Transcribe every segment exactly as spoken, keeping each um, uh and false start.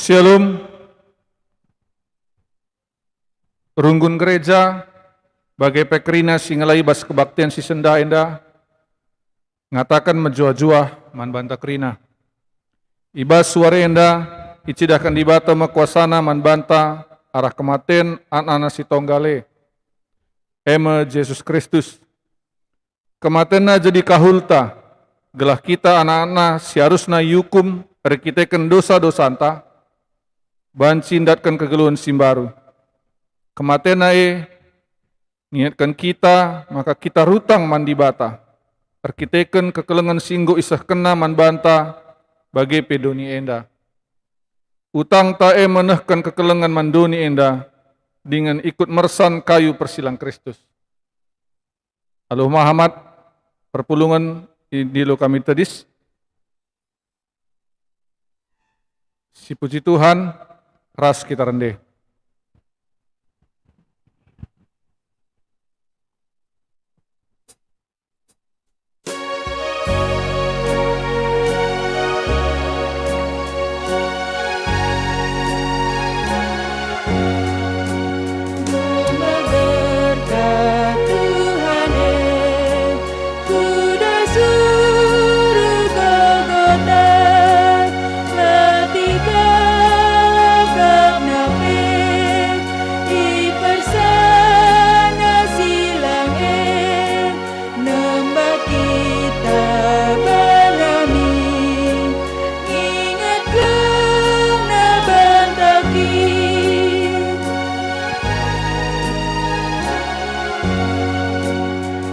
Shalom. Runggun gereja, bage pe kerina si ngela i bas kebaktin si sendah enda, ngataken mejuah-juah man banta kerina. I bas wari enda, icidahken Dibata me kuasaNa man banta arah kematen Anakna si tonggal e, e me Jesus Kristus. KematenNa jadi kahulta, gelah kita anak-anakNa si arusna iukum erkiteken dosa-dosanta, banci ndatken kegeluhen si mbaru. KematenNa e ngingetken kita maka kita rutang man Dibata, erkiteken kekelengen si enggo isehkenNa man banta bage pe doni enda. Utangta e menehken kekelengen man doni enda dingen ikut mersan kayu persilang Kristus. Alu mehamat perpulungen i, dilo kami tedis. Sipuji Tuhan, ras kita rende. Memegerta Tuhan e, kuda suruh Golgota, mati kalak gapna pe, ipersana silang e, nembah kita banami, inget gelangna banta kin.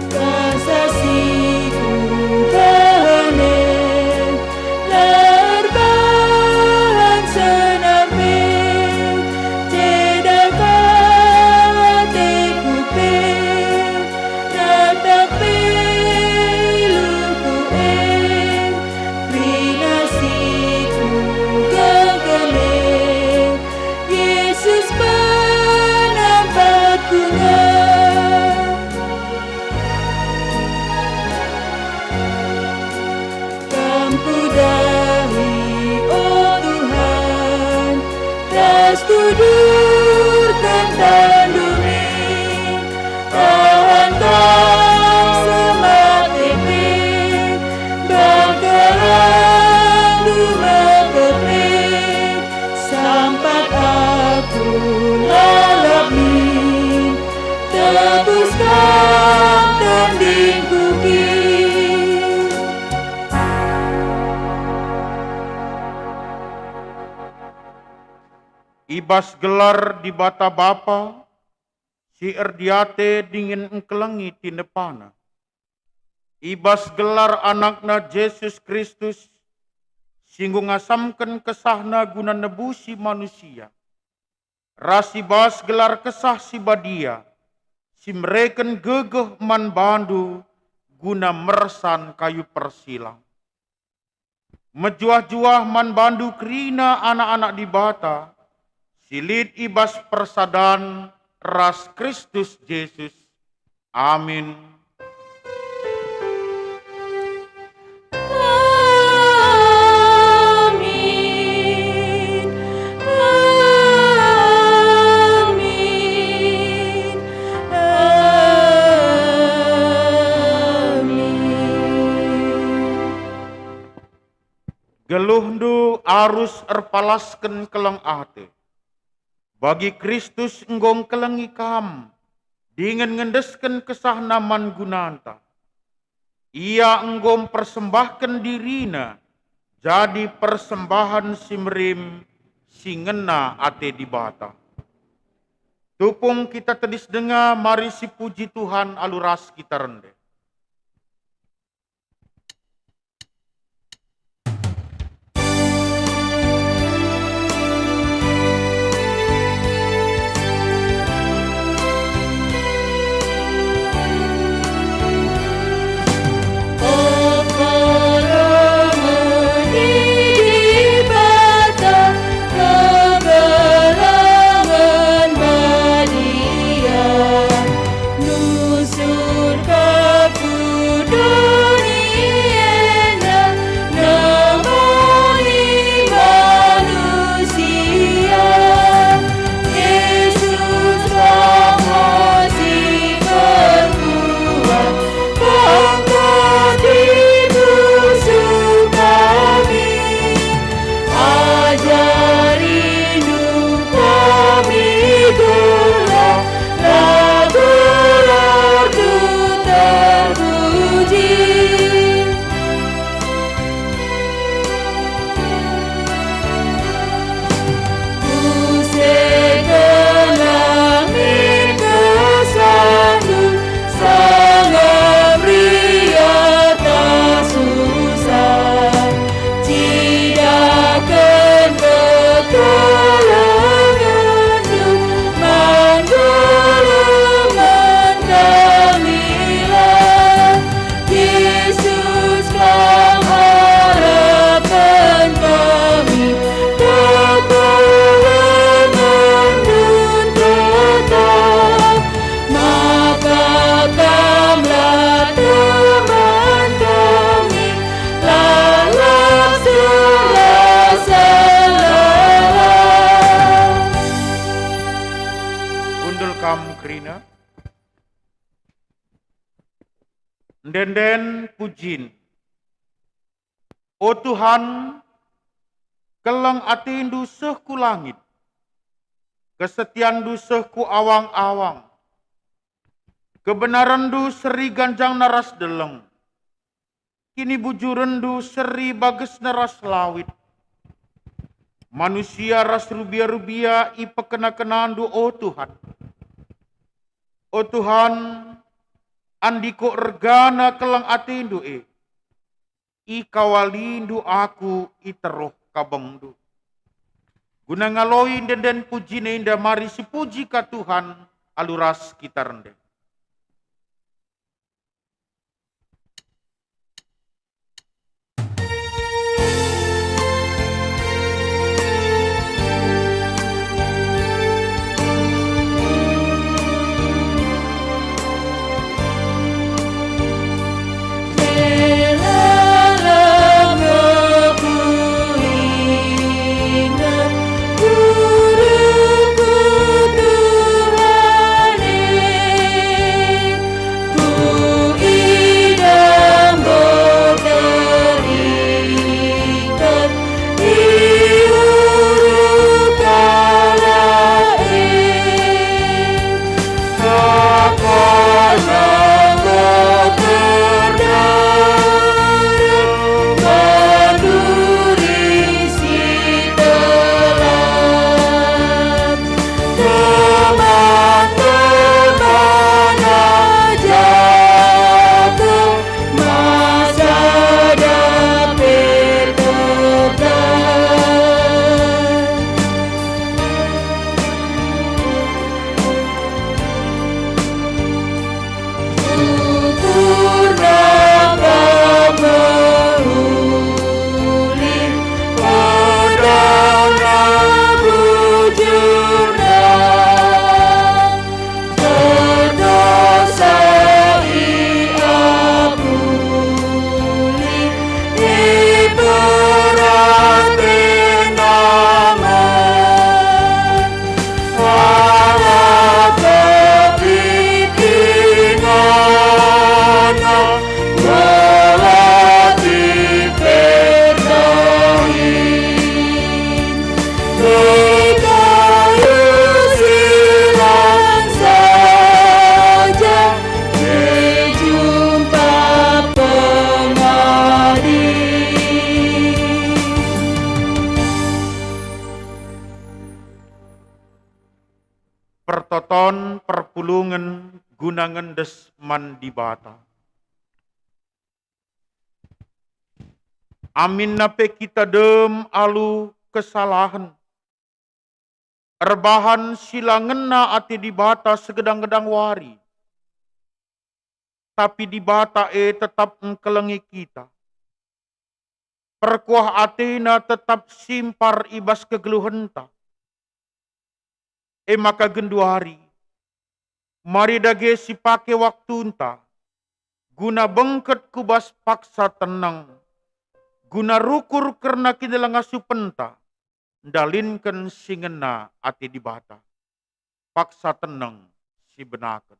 Kasa si kubahan e, la erbahan senam pe, ceda ka ateku pe, rata pe iluhku e, kerina si kugagal e, Yesus penampatku nge. Kam kudahi, o Tuhan, ras tudurken tandu e. Tahan Kam semate pe, bage gelarNdu mekot pe, sampat aku lalap min, tebus Kam tendingku kin. I bas gelar Dibata Bapa, si erdiate dingen engkelengi tinepaNa. I bas gelar AnakNa Jesus Kristus, si enggo ngasamken kesahNa guna nebusi manusia, ras i bas gelar Kesah Si Badia, si mereken gegeh man bandu guna mersan kayu persilang. Mejuah-juah man bandu kerina anak-anak Dibata, si lit i bas persadan ras Kristus Jesus. Amin. Amin. Amin. Amin. Geluhndu arus erpalasken keleng ate. Bagi Kristus enggo engkelengi kam, dingen ngendesken kesahNa man gunanta. Ia enggo mpersembahken diriNa jadi persembahen si merim si ngena ate Dibata. Tupung kita tedis denga, mari sipuji Tuhan alu ras kita rende. Puji. Muse kena min kesandu, sangap riatah susah. Cidahken kekelengenNdu, man golongan kamilah. Yesus, Kam harapen kami, kekelengenNdu tetap. Maka Kamlah teman kami, lalap sela-sela. Kundul kam kerina. Ende-enden pujin. O Tuhan, keleng ateNdu seh ku langit, kesetianNdu seh ku awang-awang. KebenarennDu seri ganjangna ras deleng, kinibujurenNdu seri bagesna ras lawit. Manusia ras rubia-rubia ipekena-kenaNdu, o Tuhan. O Tuhan, andiko ergana keleng ateNdu e, ikawalindu aku i teruh kabengNdu. Guna ngaloi ende-enden pujin enda mari sipuji ka Tuhan alu ras kita rende. Teman-teman ajaku masa dapet tetap. Ukur napa mehuli, pedana bujurna. Berdosa ia pulih, iberate namen. Ala kepitingana melati perdahin. Di kayu silang saja, e jumpa pengadi. Pertoton perpulungen guna ngendes man Dibata. Aminna pe kita dem alu kesalahen, erbahan si la ngena ate Dibata segedang-gedang wari, tapi Dibata e tetap engkelengi kita. Perkuah ateNa tetap simpar i bas kegeluhenta. E maka genduari, mari dage sipake waktunta guna bengket ku bas paksa teneng, guna rukur kerna kinilangasupenta, ndalinken si ngena ate Dibata. Paksa teneng si benaken.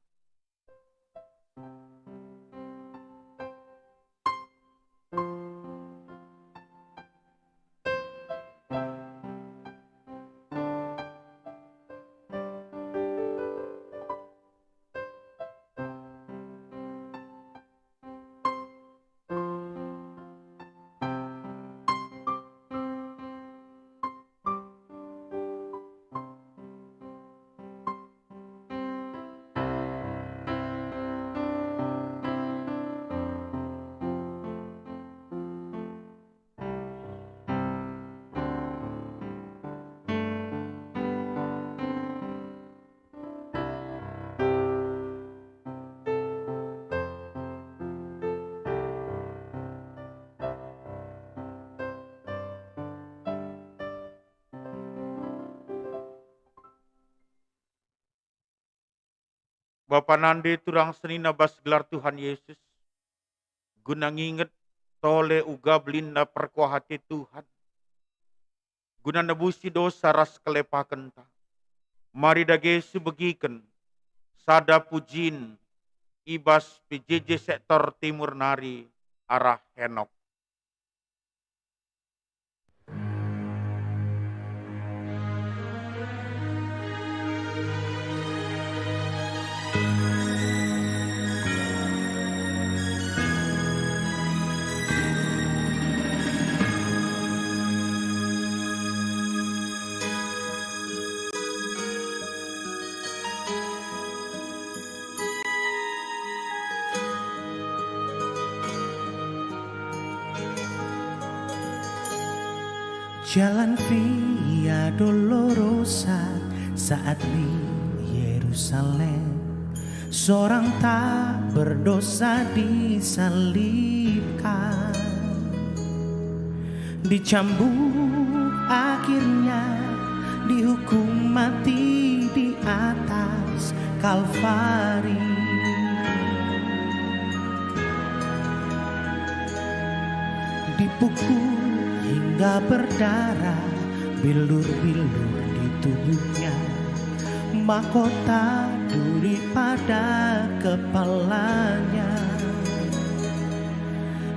Bapa nande turang senina bas gelar Tuhan Yesus, guna nginget tole uga belinna perkuah ate Tuhan, guna nebusi dosa ras kelepakenta. Mari dage sibegiken sada pujin i bas P J J sektor Timur nari arah Henok. Jalan Via Dolorosa saat di Yerusalem, seorang tak berdosa disalibkan. Dicambuk, akhirnya dihukum mati di atas Kalvari. Dipukul hingga berdarah, bilur-bilur di tubuhnya, mahkota duri pada kepalanya.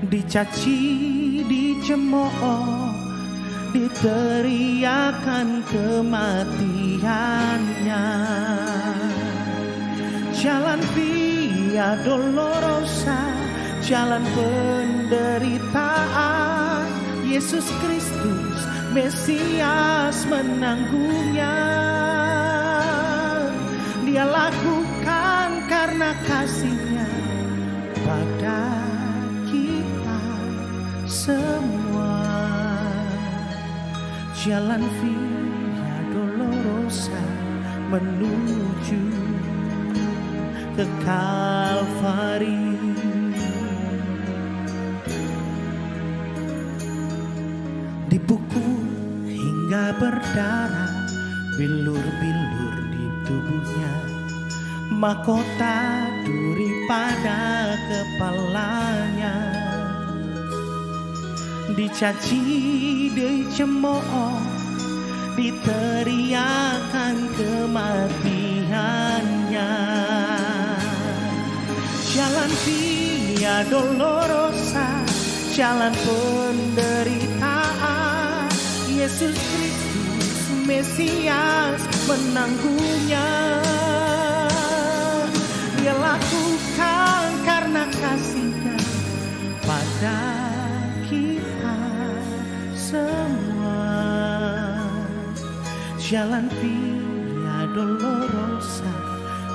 Dicaci, dicemooh, diteriakan kematiannya. Jalan Via Dolorosa, jalan penderitaan. Yesus Kristus, Mesias, menanggungnya. Dia lakukan karena kasihnya pada kita semua. Jalan Via Dolorosa menuju ke Kalvari. Dipukul hingga berdarah, bilur-bilur di tubuhnya, mahkota duri pada kepalanya. Dicaci, dicemooh, diteriakan kematiannya. Jalan Via Dolorosa, jalan penderitaan. Yesus Kristus, Mesias, menanggungnya. Dia lakukan karena kasihnya pada kita semua. Jalan Via Dolorosa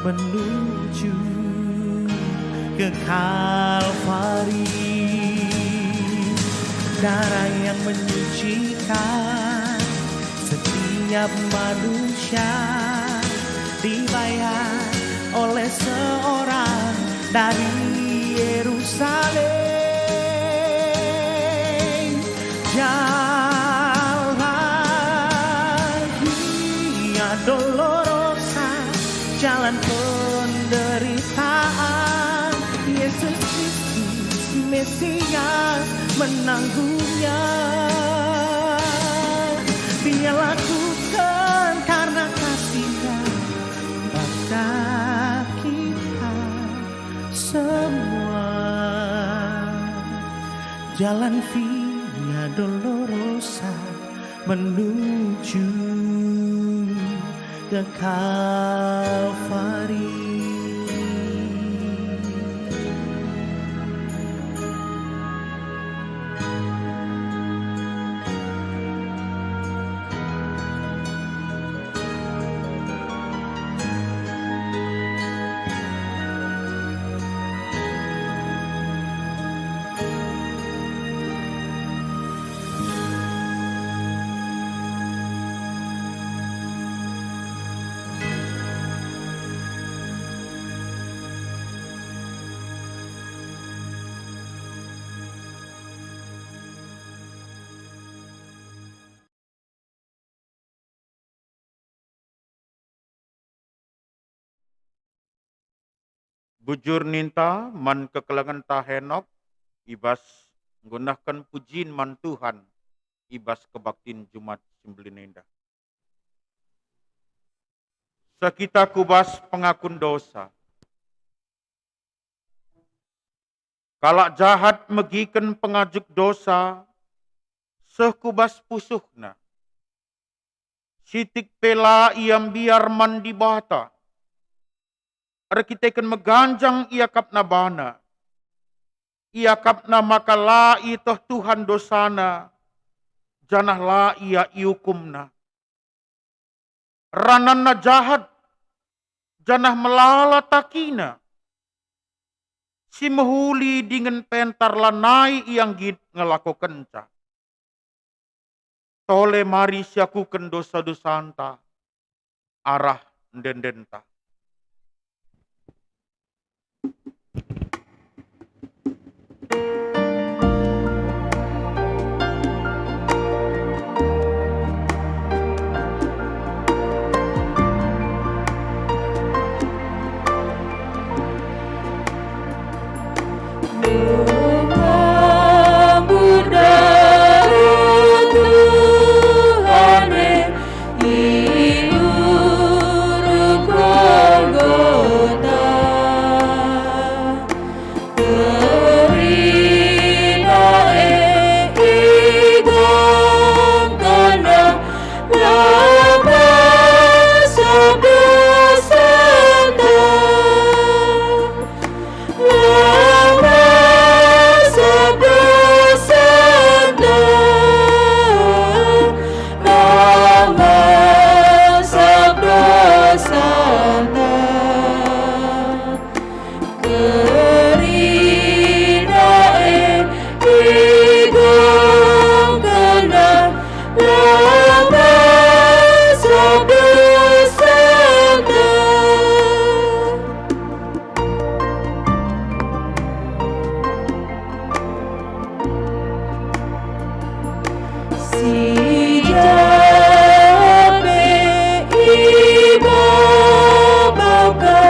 menuju ke Kalvari. Darah yang menyucikan setiap manusia dibayar oleh seorang dari Yerusalem. Jalan Via Dolorosa, jalan penderitaan. Yesus Kristus, Mesias, menanggungnya. Dia lakukan karena kasihnya pada kita semua. Jalan Via Dolorosa menuju ke Kalvari. Bujur ninta man kekelengenta Henok i bas nggunahken pujin man Tuhan i bas kebaktin Jumat si mbelin enda. Seh kita ku bas pengakun dosa. Kalak jahat megiken pengajuk dosa seh ku bas pusuhna. Sitik pe la ia mbiar man Dibata. Erkiteken meganjang iakapna bana. Iakapna maka la ieteh Tuhan dosana, janah la ia iukumna. Rananna jahat, janah melala takina. Si mehuli dingen pentar lanai ia nggit ngelakokenca. Tole mari siakuken dosa-dosanta arah ende-endenta. Tuhan e, i Uruk Golgota. Kerina e igongkenna laba sab dosanta. Laba sab dosanta, laba sab dosanta. Kerina e igongkenna laba sab dosanta. Si jahat pe ibaba ka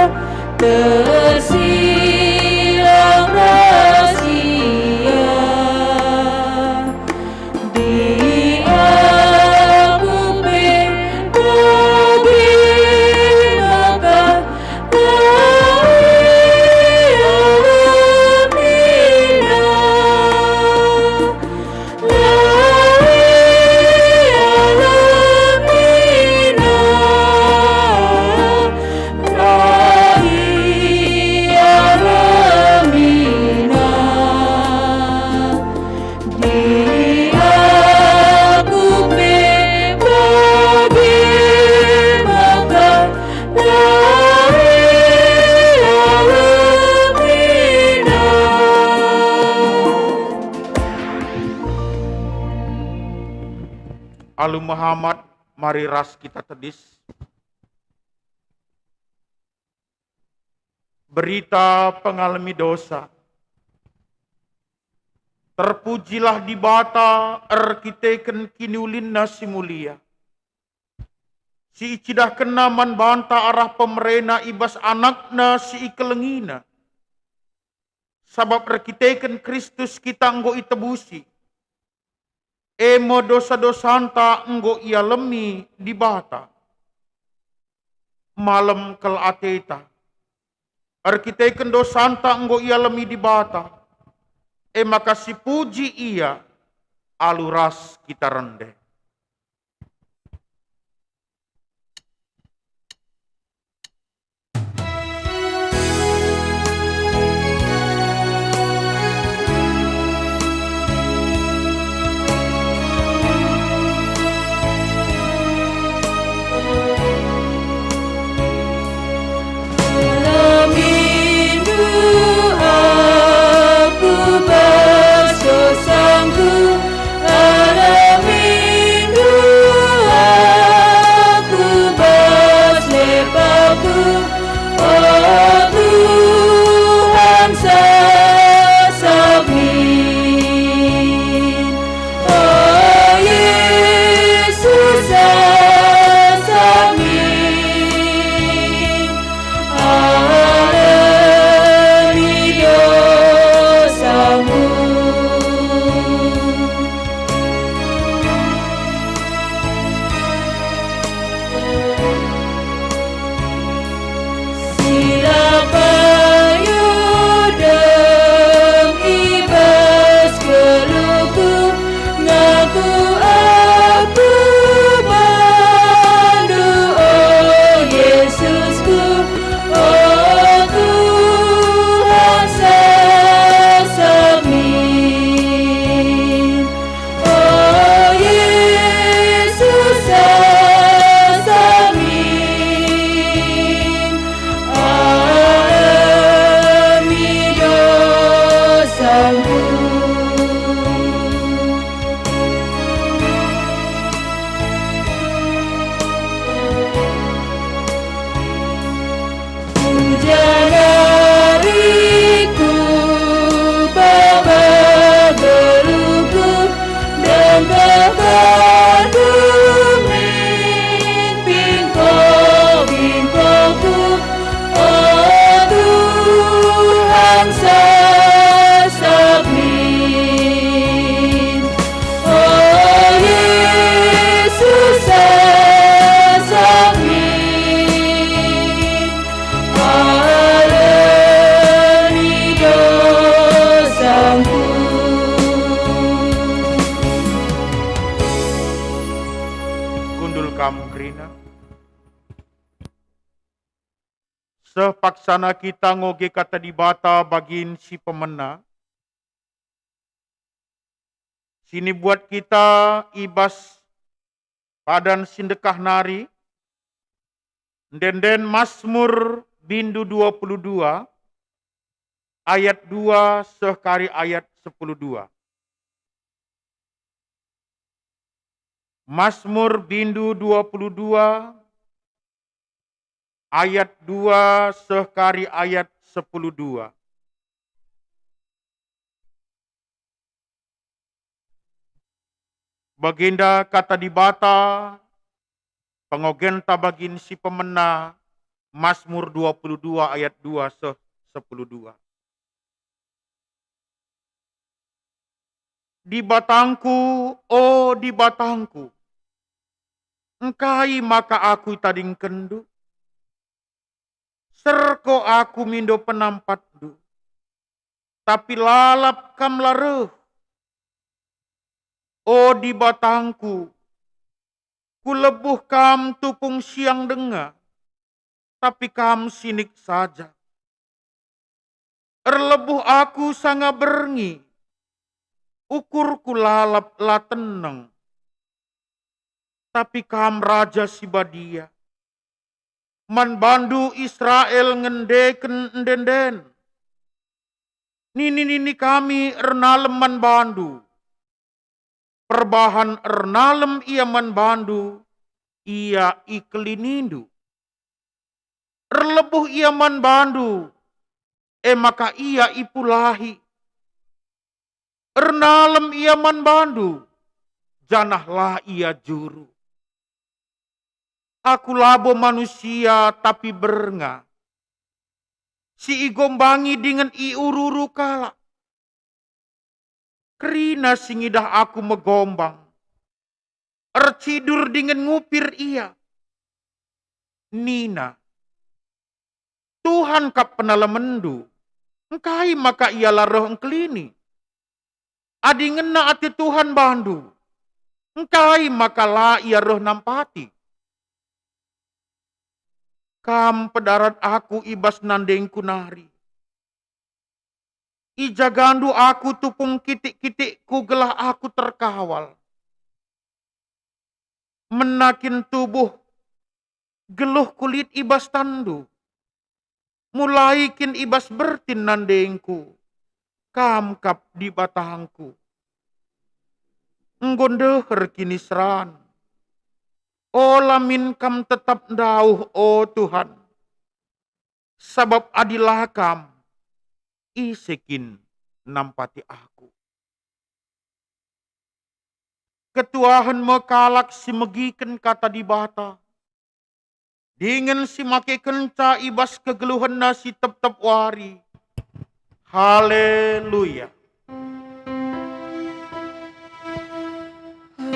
tersilang ras ia. Di aku pe bage maka la ia alamina, la ia alamina, la ia alamina. Di aku pe bage maka la ia alamina. Alu mehamat, mari ras kita tedis. Berita pengalemi dosa. Terpujilah Dibata erkiteken kiniulinNa si mulia, si icidahkenNa man banta arah pemereNa i bas AnakNa si ikelengiNa. Sabap erkiteken Kristus kita enggo itebusi, e me dosa-dosanta enggo ialemi Dibata. Malem kal ateta. Erkiteken dosanta enggo ialemi Dibata, e maka sipuji Ia alu ras kita rende. Alamindu aku bas dosangku, alamindu Engkah bandu min pingko-pingkoku, o Tuhan, sasap min. O Yesus, sasap min. Alemi dosangku. Kundul kam kerina. Seh paksana kita ngoge Kata Dibata bagin si pemena, si nibuat kita i bas padan si ndekah nari, ende-enden Masmur bindu dua puluh dua, ayat dua seh kari ayat sepuluh dua. Masmur bindu dua puluh dua, ayat dua seh kari ayat sepuluh dua. Bagenda Kata Dibata, pengogenta bagin si pemena, Masmur dua puluh dua ayat dua seh sepuluh dua. Dibatangku, o Dibatangku, engkai maka aku itadingkenndu? Serko aku mindo penampatndu, tapi lalap kam la reh. O Dibatangku, kulebuh kam tupung siang denga, tapi kam sinik saja. Erlebuh aku sanga berngi, ukurku lalap la teneng. Tapi kam Raja si Badia, man bandu Israel ngendeken ende-enden. Nini-nini kami ernalem man bandu. Perbahan ernalem ia man bandu, ia ikelinindu. Erlebuh ia man bandu, e maka ia ipulahi. Ernalem ia man bandu, janah la ia juru. Aku labo manusia, tapi bernga, si igombangi dingen iuru-uru kalak. Kerina si ngidah aku megombang, ercidur dingen ngupir ia. Nina, "Tuhan kap penalemenndu, engkai maka ia la reh engkelini? Adi ngena ate Tuhan bandu, engkai maka la ia reh nampati?" Kam pedarat aku i bas nandengku nari. Ijagandu aku tupung kitik-kitikku gelah aku terkawal. Mena kin tubuh geluhku lit i bas tanndu? Mulai kin i bas bertin nandengku, Kam kap Dibatangku. Enggo ndeher kiniseran. Ola min Kam tetap ndauh, o Tuhan. Sabap adi la Kam, ise kin nampati aku? Ketuahen me kalak si megiken Kata Dibata, dingen si makekenca i bas kegeluhenna si tep-tep wari. Haleluya!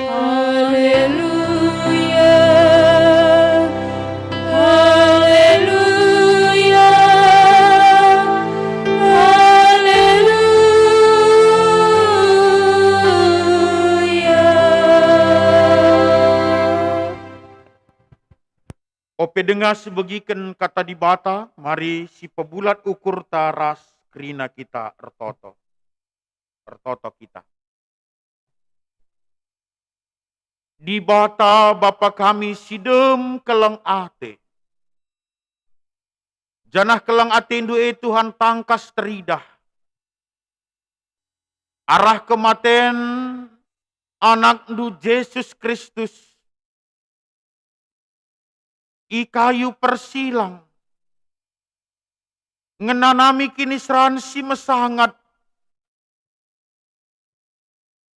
Haleluya, haleluya, haleluya. Ope denga si begiken Kata Dibata, mari sipebulat ukurta ras kerina kita ertoto. Ertoto kita. Dibata Bapa kami si dem keleng ate, janah keleng ateNdu e Tuhan tangkas teridah arah kematen AnakNdu Jesus Kristus i kayu persilang, ngenanami kiniseran si mesangat,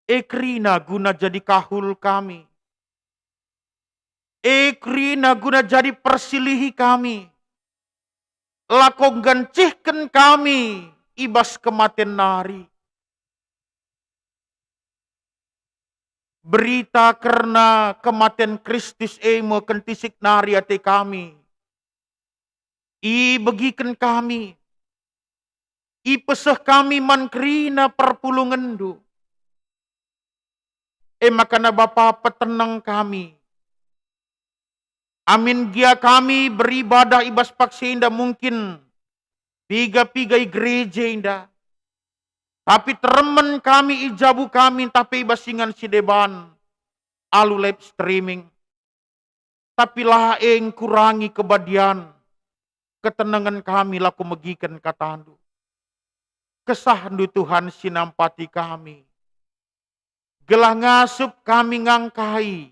E kerina guna jadi kahul kami. E kerina guna jadi persilihi kami. Lako nggancihken kami i bas kematen nari. Berita kerna kematen Kristus e me kentisik nari ate kami. Ibegiken kami, ipeseh kami man kerina perpulungenndu. E maka na Bapa, peteneng kami. Amin gia kami beribadah i bas paksa enda mungkin piga-piga i gereja enda. Tapi teremen kami i jabu kami ntah pe i bas ingan si deban alu live streaming. Tapi la e ngkurangi kebadian, ketenengen kami lako megiken katandu. KesahNdu Tuhan si nampati kami. Gelah ngasup kami ngangkai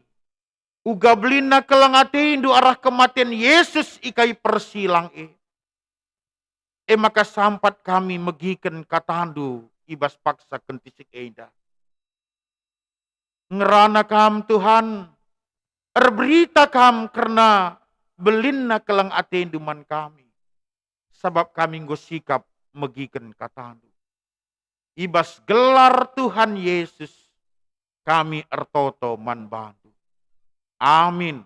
uga belinna keleng atendu arah kematen Yesus i kayu persilang e. E maka sampat kami megiken katandu i bas paksa kentisik enda. Ngerana Kam, Tuhan, erberita Kam kerna belinna keleng atendu man kami, sabap kami enggo sikap megiken katandu. I bas gelar Tuhan Yesus kami ertoto man bandu. Amin.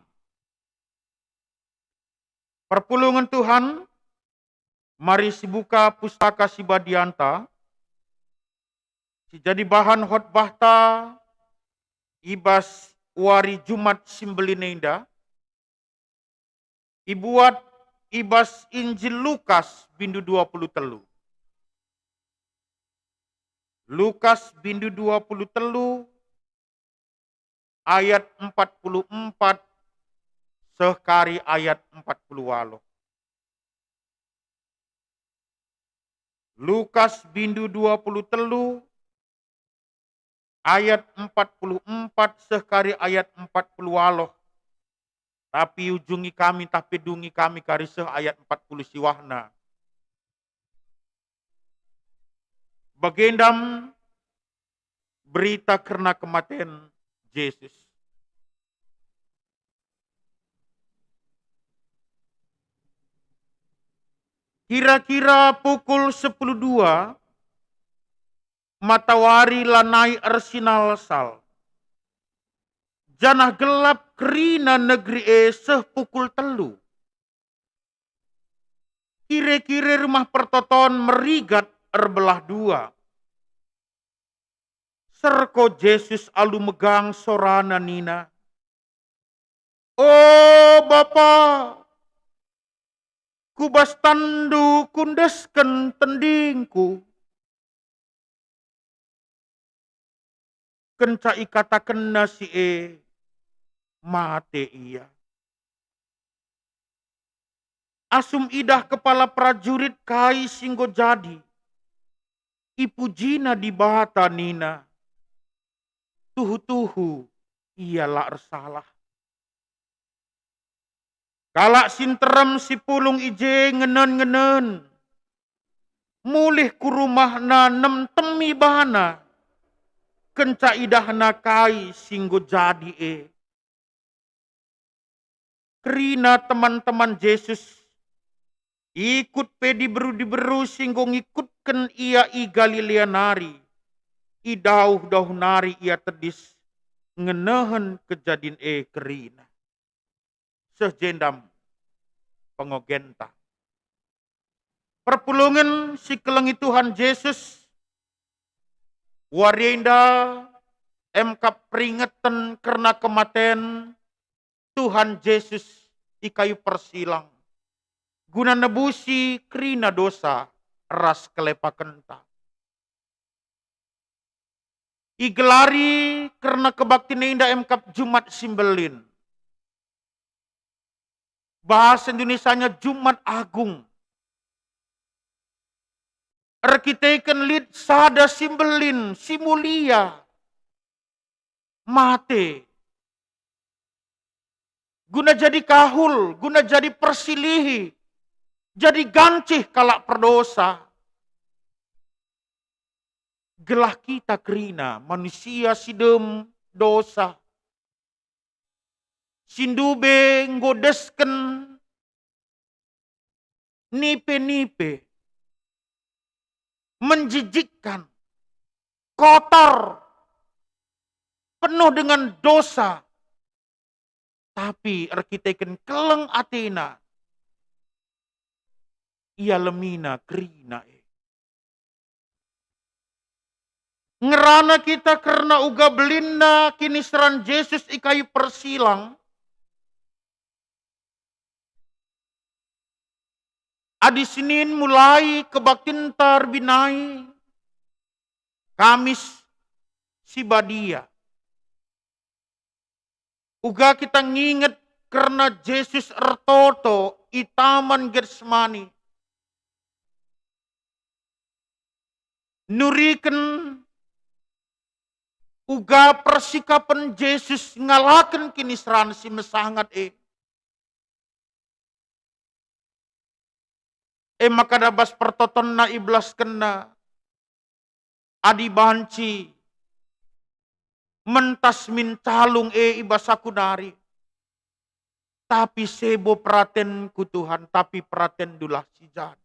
Perpulungen Tuhan, mari sibuka Pustaka Si Badianta, si jadi bahan khotbahta i bas wari Jumat si mbelin enda, ibuat i bas Injil Lukas bindu dua puluh telu. Lukas bindu dua puluh telu ayat empat puluh empat seh kari ayat empat puluh waluh. Lukas bindu dua puluh telu ayat empat puluh empat seh kari ayat empat puluh waluh. Tapi ujungi kami, tapi dungi kami kari seh ayat empat puluh siwahna. Bagendam berita kerna kematen Jesus. Kira-kira pukul sepuluh dua, matawari lanai ersinalsal, janah gelap kerina negeri e seh pukul telu. Kire-kire Rumah Pertoton merigat erbelah dua. Serko Jesus alu megang sorana nina, "O Bapa, ku bas tanNdu kuendesken tendingku." Kenca ikatakenna si e, mate ia. Asum idah kepala perajurit kai si enggo jadi, ipujina Dibata nina, "Tuhu-tuhu ia la ersalah." Kalak si nterem si pulung i je ngenen-ngenen, mulih ku rumahna nemtemi bana, kenca idahna kai si enggo jadi e. Kerina teman-teman Jesus, ikut pe diberu-diberu si enggo ngikutken ia i Galilea nari, i dauh-dauh nari ia tedis ngenehen kejadin e kerina. Seh jendam pengogenta. Perpulungen si kelengi Tuhan Jesus, wari enda emkap peringeten kerna kematen Tuhan Jesus i kayu persilang, guna nebusi kerina dosa ras kelepakenta. Igelari kerna kebaktin enda emkap Jumat si Mbelin. Bahasa Indonesianya Jumat Agung. Erkiteken lit sada si mbelin, si mulia, mate. Guna jadi kahul, guna jadi persilihi, jadi gancih kalak perdosa. gelah kita kerina manusia si dem dosa, si ndube enggo desken nipe-nipe, menjijikkan, kotor, penuh dengan dosa, tapi erkiteken keleng atena, ialemina kerina e. Ngerana kita kerna uga belinna kiniseran Jesus i kayu persilang, adi Senin mulai kebaktinta erbinai, Kamis si badia. Uga kita nginget kerna Jesus ertoto i Taman Getsemani. Nuriken uga persikapen Jesus ngalaken kiniseran si mesangat e. E maka da bas pertotonNa ibelaskenNa, adi banci mentas min calung e i bas aku nari, tapi sebo peratenku, Tuhan, tapi peratenNdulah si jadi.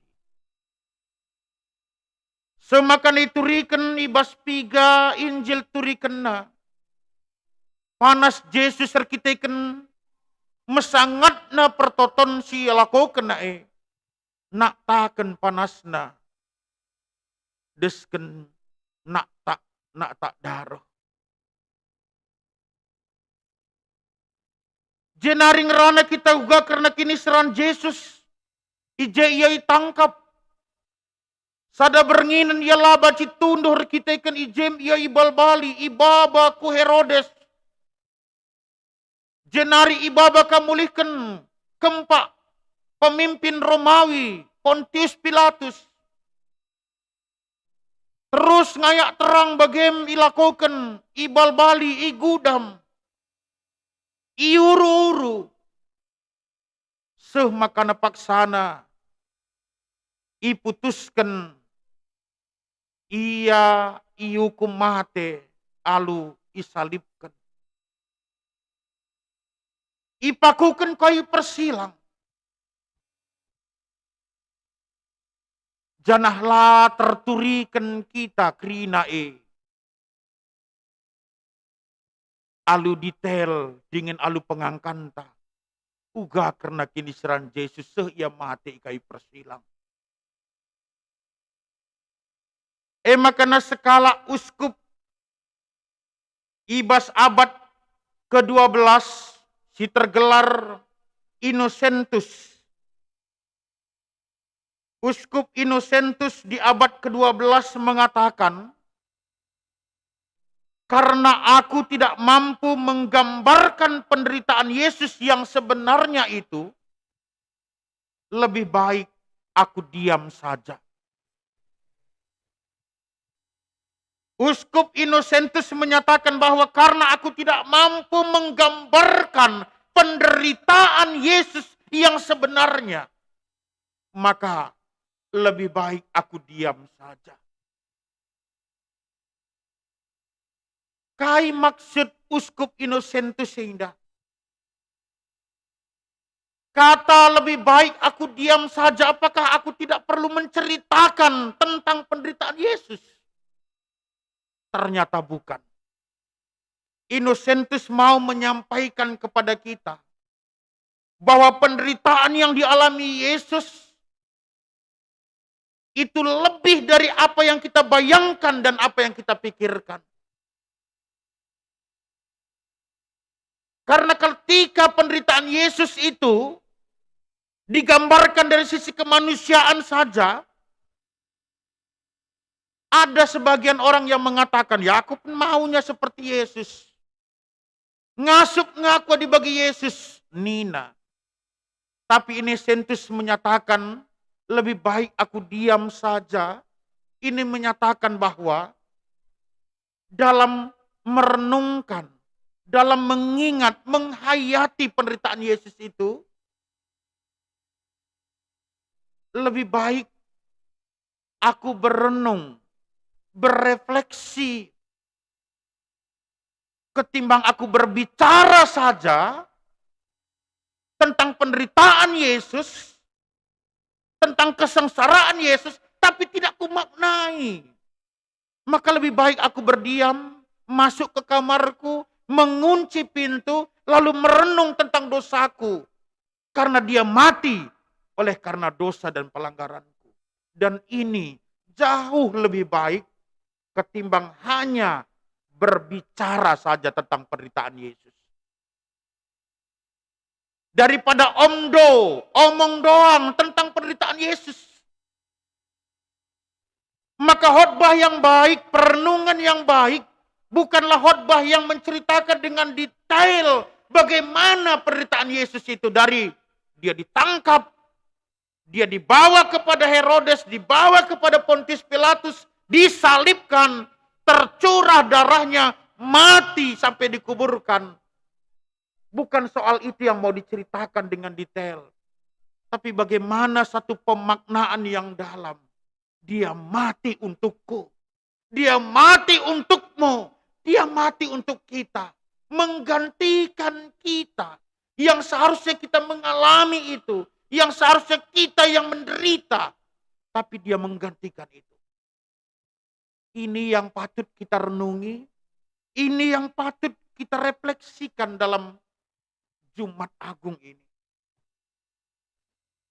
Semakan ituriken i bas piga Injil turikenNa, panas Jesus erkiteken mesangatna pertoton si ilakokenNa e, naktaken panasNa desken naktak-naktak daruh. Jenari ngerana kita uga kerna kiniseran Jesus. I je ia itangkap. Sada bernginen ia la banci tunduh erkiteken i jem ia ibalbali, ibaba ku Herodes. Jenari ibaba ka mulihken kempak pemimpin Romawi, Pontius Pilatus. Terus ngayak terang bagem ilakoken, ibalbali, igudam, iuru-uru, seh maka paksana iputusken ia iukum mate alu isalibken. Ipakuken kayu persilang. Janah la terturiken kita kerina e alu detail dingen alu pengangkanta, uga kerna kiniseran Jesus seh ia mate i kayu persilang. E maka sekalak uskup i bas abad kedua belas si tergelar Inosentus. Uskup Inosentus di abad kedua belas mengatakan, "Karena aku tidak mampu menggambarkan penderitaan Yesus yang sebenarnya itu, lebih baik aku diam saja." Uskup Inosentus menyatakan bahwa karena aku tidak mampu menggambarkan penderitaan Yesus yang sebenarnya, maka lebih baik aku diam saja. Kai maksud Uskup Inosentus enda? Kata "lebih baik aku diam saja", apakah aku tidak perlu menceritakan tentang penderitaan Yesus? Ternyata bukan. Inosentus mau menyampaikan kepada kita bahwa penderitaan yang dialami Yesus itu lebih dari apa yang kita bayangkan dan apa yang kita pikirkan. Karena ketika penderitaan Yesus itu digambarkan dari sisi kemanusiaan saja, ada sebagian orang yang mengatakan, "Ya, aku pun maunya seperti Yesus. Ngasup nge aku adi bagi Yesus," nina. Tapi Inosentus menyatakan, "Lebih baik aku diam saja." Ini menyatakan bahwa dalam merenungkan, dalam mengingat, menghayati penderitaan Yesus itu, lebih baik aku berenung berefleksi. Ketimbang aku berbicara saja tentang penderitaan Yesus, tentang kesengsaraan Yesus, tapi tidak kumaknai. Maka lebih baik aku berdiam, masuk ke kamarku, mengunci pintu, lalu merenung tentang dosaku. Karena dia mati oleh karena dosa dan pelanggaranku. Dan ini jauh lebih baik ketimbang hanya berbicara saja tentang penderitaan Yesus. Daripada omdo, omong doang tentang penderitaan Yesus. Maka khotbah yang baik, perenungan yang baik, bukanlah khotbah yang menceritakan dengan detail bagaimana penderitaan Yesus itu, dari dia ditangkap, dia dibawa kepada Herodes, dibawa kepada Pontius Pilatus, disalibkan, tercurah darahnya, mati sampai dikuburkan. Bukan soal itu yang mau diceritakan dengan detail. Tapi bagaimana satu pemaknaan yang dalam. Dia mati untukku. Dia mati untukmu. Dia mati untuk kita. Menggantikan kita. Yang seharusnya kita mengalami itu. Yang seharusnya kita yang menderita. Tapi dia menggantikan itu. Ini yang patut kita renungi, ini yang patut kita refleksikan dalam Jumat Agung ini.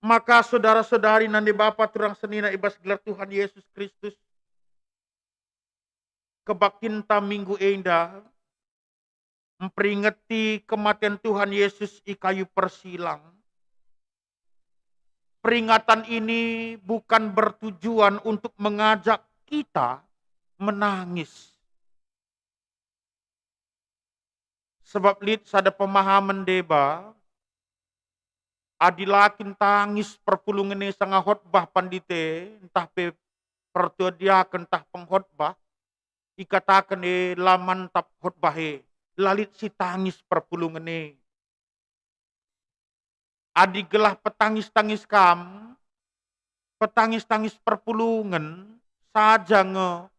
Maka saudara-saudari nande bapa turang senina i bas gelar Tuhan Yesus Kristus, kebaktinta minggu enda memperingati kematian Tuhan Yesus i kayu persilang. Peringatan ini bukan bertujuan untuk mengajak kita menangis. Sebab lit sada pemahaman deba, adi la kin tangis perpulungen e sanga khotbah pandita e, ntah pe pertua diaken ntah pengkhotbah, ikataken e la mantap khotbah e, la lit si tangis perpulungen e. Adi gelah petangis-tangis kam, petangis-tangis perpulungen saja nge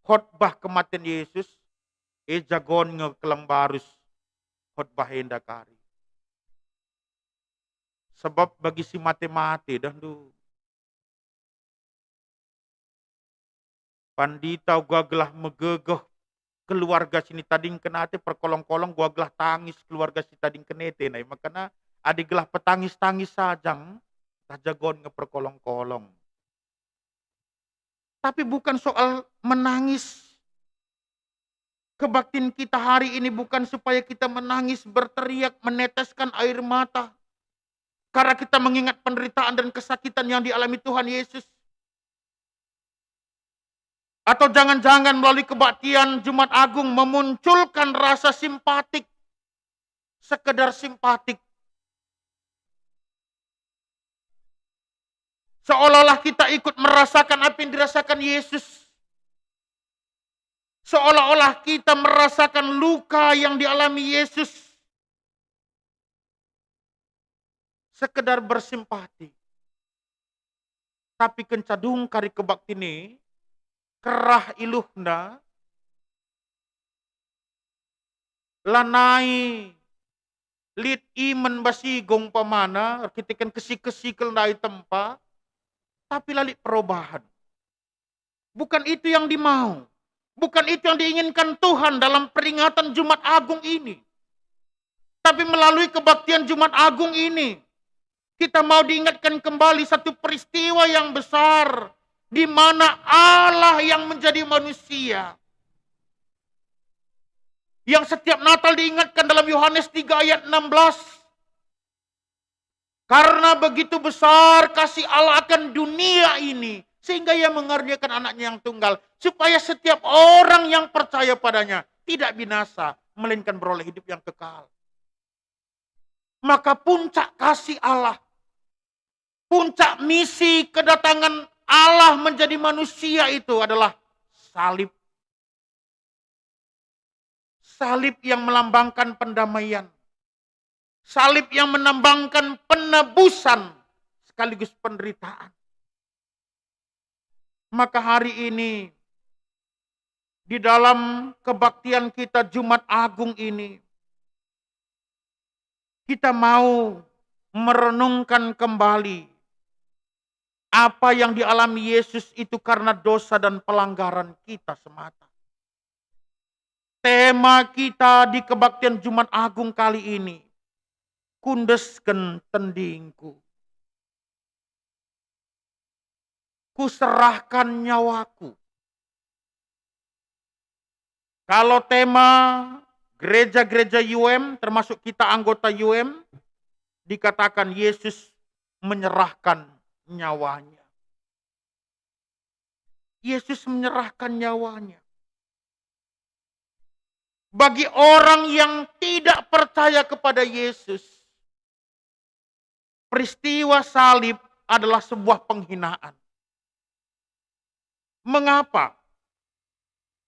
khotbah kematen Yesus, e jagon nge keleng barus khotbah enda kari. Sebab bagi si mate-mate dah ndu. Pandita uga gelah megegeh keluarga si nitadingken ate perkolong-kolong, uga gelah tangis keluarga si tadingken ate nai. Makana adi gelah petangis-tangis saja, ntah jagon nge perkolong-kolong. Tapi bukan soal menangis. Kebaktin kita hari ini bukan supaya kita menangis, berteriak, meneteskan air mata. Karena kita mengingat penderitaan dan kesakitan yang dialami Tuhan Yesus. Atau jangan-jangan melalui kebaktian Jumat Agung memunculkan rasa simpatik, sekedar simpatik. Seolah-olah kita ikut merasakan apa yang dirasakan Yesus. Seolah-olah kita merasakan luka yang dialami Yesus. Sekedar bersimpati. Tapi kenca dung kari kebaktin e, kerah iluhna, lanai lit imen bas igo umpamana, erkiteken kesi-kesi kal ndai tempa, tapi la lit perubahan. Bukan itu yang dimau. Bukan itu yang diinginkan Tuhan dalam peringatan Jumat Agung ini. Tapi melalui kebaktian Jumat Agung ini, kita mau diingatkan kembali satu peristiwa yang besar, di mana Allah yang menjadi manusia. Yang setiap Natal diingatkan dalam Yohanes tiga ayat enam belas. Karena begitu besar kasih Allah akan dunia ini, sehingga Ia mengaruniakan Anak-Nya yang tunggal, supaya setiap orang yang percaya pada-Nya tidak binasa, melainkan beroleh hidup yang kekal. Maka puncak kasih Allah, puncak misi kedatangan Allah menjadi manusia itu adalah salib. Salib yang melambangkan pendamaian. Salib yang melambangkan penebusan sekaligus penderitaan. Maka hari ini, Di dalam kebaktian kita Jumat Agung ini, kita mau merenungkan kembali apa yang dialami Yesus itu karena dosa dan pelanggaran kita semata. Tema kita di kebaktian Jumat Agung kali ini, "Kundesken tendingku, kuserahkan nyawaku." Kalau tema gereja-gereja U M, termasuk kita anggota U M, dikatakan Yesus menyerahkan nyawanya. Yesus menyerahkan nyawanya. Bagi orang yang tidak percaya kepada Yesus, peristiwa salib adalah sebuah penghinaan. Mengapa?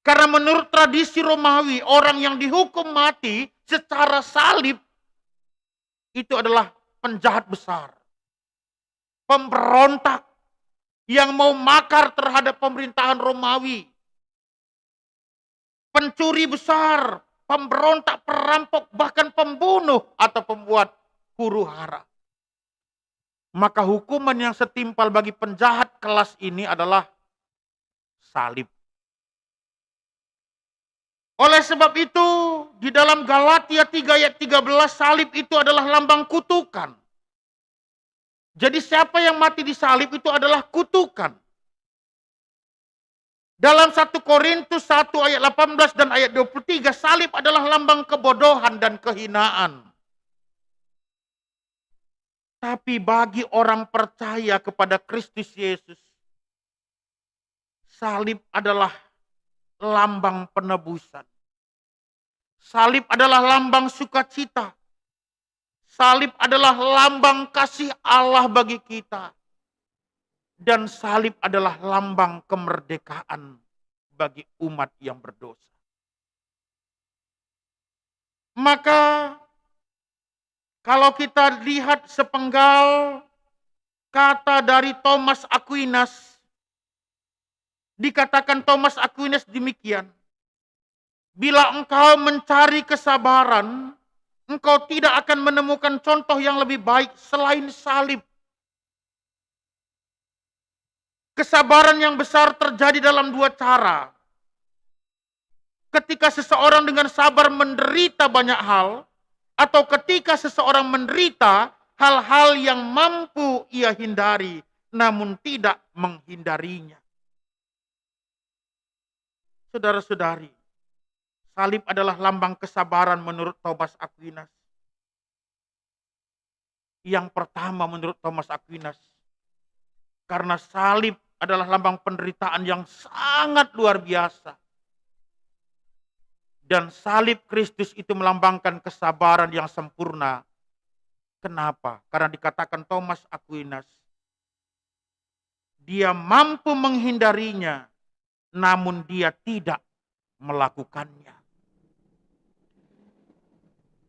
Karena menurut tradisi Romawi, orang yang dihukum mati secara salib itu adalah penjahat besar, pemberontak yang mau makar terhadap pemerintahan Romawi, pencuri besar, pemberontak, perampok, bahkan pembunuh atau pembuat huru-hara. Maka hukuman yang setimpal bagi penjahat kelas ini adalah salib. Oleh sebab itu, di dalam Galatia tiga ayat tiga belas, salib itu adalah lambang kutukan. Jadi, siapa yang mati di salib itu adalah kutukan. Dalam satu Korintus satu ayat delapan belas dan ayat dua puluh tiga, salib adalah lambang kebodohan dan kehinaan. Tapi bagi orang percaya kepada Kristus Yesus, salib adalah lambang penebusan. Salib adalah lambang sukacita. Salib adalah lambang kasih Allah bagi kita. Dan salib adalah lambang kemerdekaan bagi umat yang berdosa. Maka, kalau kita lihat sepenggal kata dari Thomas Aquinas, dikatakan Thomas Aquinas demikian, "Bila engkau mencari kesabaran, engkau tidak akan menemukan contoh yang lebih baik selain salib." Kesabaran yang besar terjadi dalam dua cara. Ketika seseorang dengan sabar menderita banyak hal, atau ketika seseorang menderita hal-hal yang mampu ia hindari, namun tidak menghindarinya. Saudara-saudari, salib adalah lambang kesabaran menurut Thomas Aquinas. Yang pertama, menurut Thomas Aquinas, karena salib adalah lambang penderitaan yang sangat luar biasa. Dan salib Kristus itu melambangkan kesabaran yang sempurna. Kenapa? Karena dikatakan Thomas Aquinas, dia mampu menghindarinya, namun dia tidak melakukannya.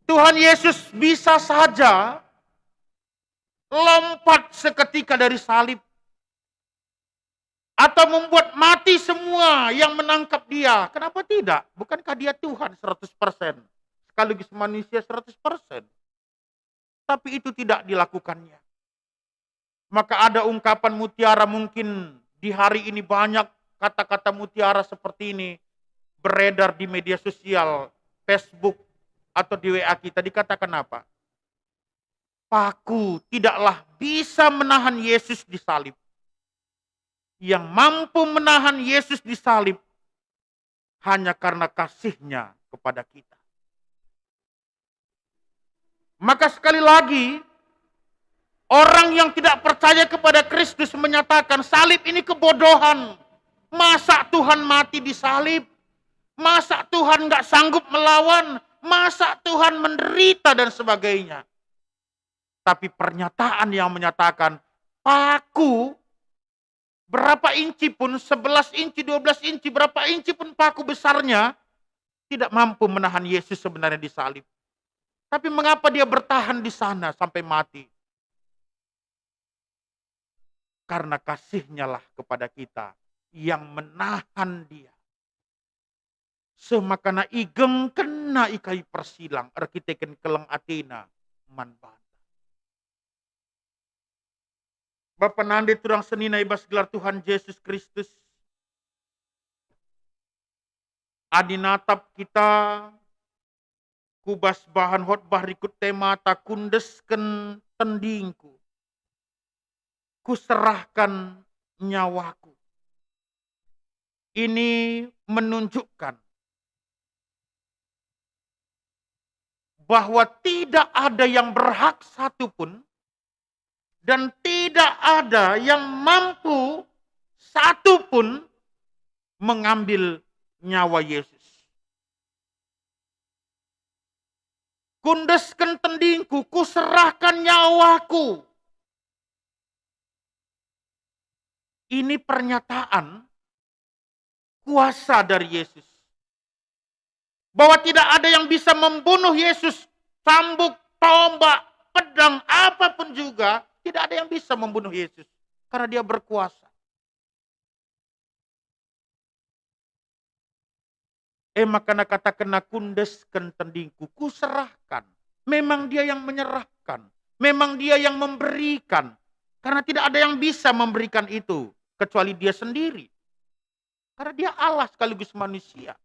Tuhan Yesus bisa saja lompat seketika dari salib, atau membuat mati semua yang menangkap dia. Kenapa tidak? Bukankah dia Tuhan seratus persen, sekaligus manusia seratus persen? Tapi itu tidak dilakukannya. Maka ada ungkapan mutiara, mungkin di hari ini banyak kata-kata mutiara seperti ini beredar di media sosial, Facebook, atau di W A kita. Dikatakan apa? Paku tidaklah bisa menahan Yesus di salib. Yang mampu menahan Yesus di salib hanya karena kasih-Nya kepada kita. Maka sekali lagi, orang yang tidak percaya kepada Kristus menyatakan, "Salib ini kebodohan. Masa Tuhan mati di salib? Masa Tuhan nggak sanggup melawan? Masa Tuhan menderita?" dan sebagainya. Tapi pernyataan yang menyatakan, paku berapa inci pun, sebelas inci, dua belas inci, berapa inci pun paku besarnya, tidak mampu menahan Yesus sebenarnya di salib. Tapi mengapa dia bertahan di sana sampai mati? Karena kasih-Nyalah kepada kita yang menahan dia. seh makana igengkenna i kayu persilang erkiteken keleng atena man banta. Bapa nande turang senina i bas gelar Tuhan Jesus Kristus, adi natap kita ku bas bahan khotbah rikut temata Kundesken Tendingku, Kuserahkan Nyawaku. Ini menunjukkan bahwa tidak ada yang berhak satu pun dan tidak ada yang mampu satu pun mengambil nyawa Yesus. Kundesken tendingku, kuserahkan nyawaku. Ini pernyataan kuasa dari Yesus. Bahwa tidak ada yang bisa membunuh Yesus, cambuk, tombak, pedang, apapun juga, tidak ada yang bisa membunuh Yesus. Karena dia berkuasa. E maka nakatakenna, "Kundesken tendingku, kuserahkan." Memang dia yang menyerahkan. Memang dia yang memberikan. Karena tidak ada yang bisa memberikan itu kecuali dia sendiri. Karena dia Allah sekaligus manusia.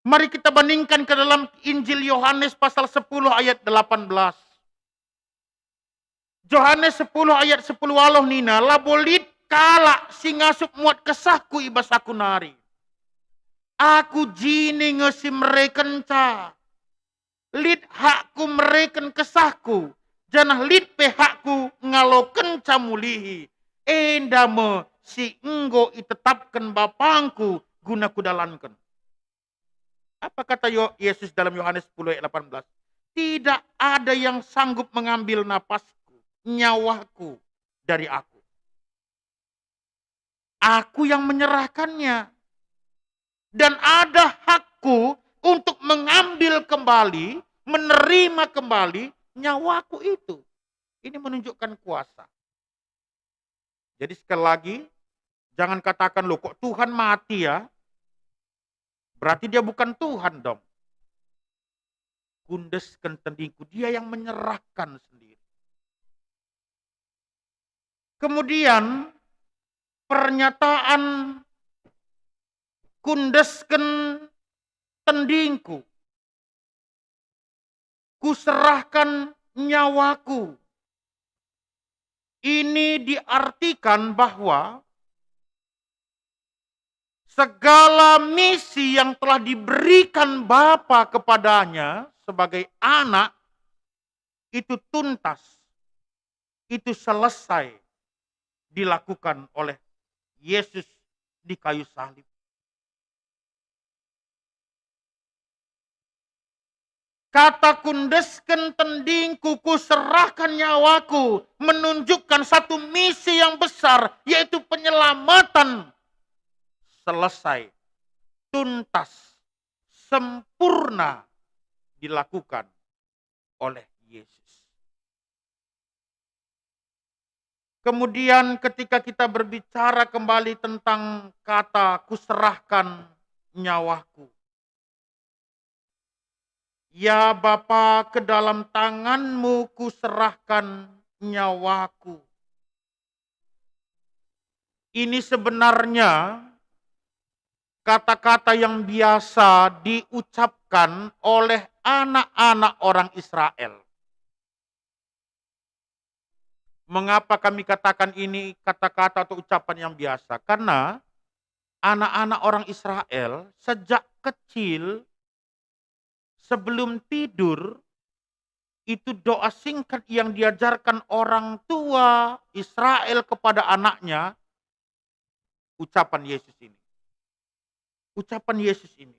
Mari kita bandingkan ke dalam Injil Yohanes pasal sepuluh ayat delapan belas. Johanes sepuluh ayat sepuluh waloh nina, "Labo lit kalak si ngasup muat kesahku i bas aku nari. Aku jine nge si merekenca. Lit hakku mereken kesahku, janah lit pe hakku ngalokenca mulihi. Enda me si enggo itetapken Bapangku guna kudalanken." Apa kata Yo-, Yesus dalam Yohanes sepuluh ayat delapan belas? "Tidak ada yang sanggup mengambil napasku, nyawaku dari aku. Aku yang menyerahkannya. Dan ada hakku untuk mengambil kembali, menerima kembali nyawaku itu." Ini menunjukkan kuasa. Jadi sekali lagi, jangan katakan, "Loh, kok Tuhan mati ya?" Berarti dia bukan Tuhan dong. Kundesken tendingku, dia yang menyerahkan sendiri. Kemudian pernyataan kundesken tendingku, kuserahkan nyawaku. Ini diartikan bahwa segala misi yang telah diberikan Bapa kepadanya sebagai anak itu tuntas, itu selesai dilakukan oleh Yesus di kayu salib. Kata "kundesken tendingku, kuserahkan nyawaku" menunjukkan satu misi yang besar, yaitu penyelamatan selesai, tuntas, sempurna dilakukan oleh Yesus. Kemudian ketika kita berbicara kembali tentang kata "kuserahkan nyawaku", "Ya Bapa, ke dalam tangan-Mu kuserahkan nyawaku." Ini sebenarnya kata-kata yang biasa diucapkan oleh anak-anak orang Israel. Mengapa kami katakan ini kata-kata atau ucapan yang biasa? Karena anak-anak orang Israel sejak kecil, sebelum tidur, itu doa singkat yang diajarkan orang tua Israel kepada anaknya, ucapan Yesus ini. Ucapan Yesus ini,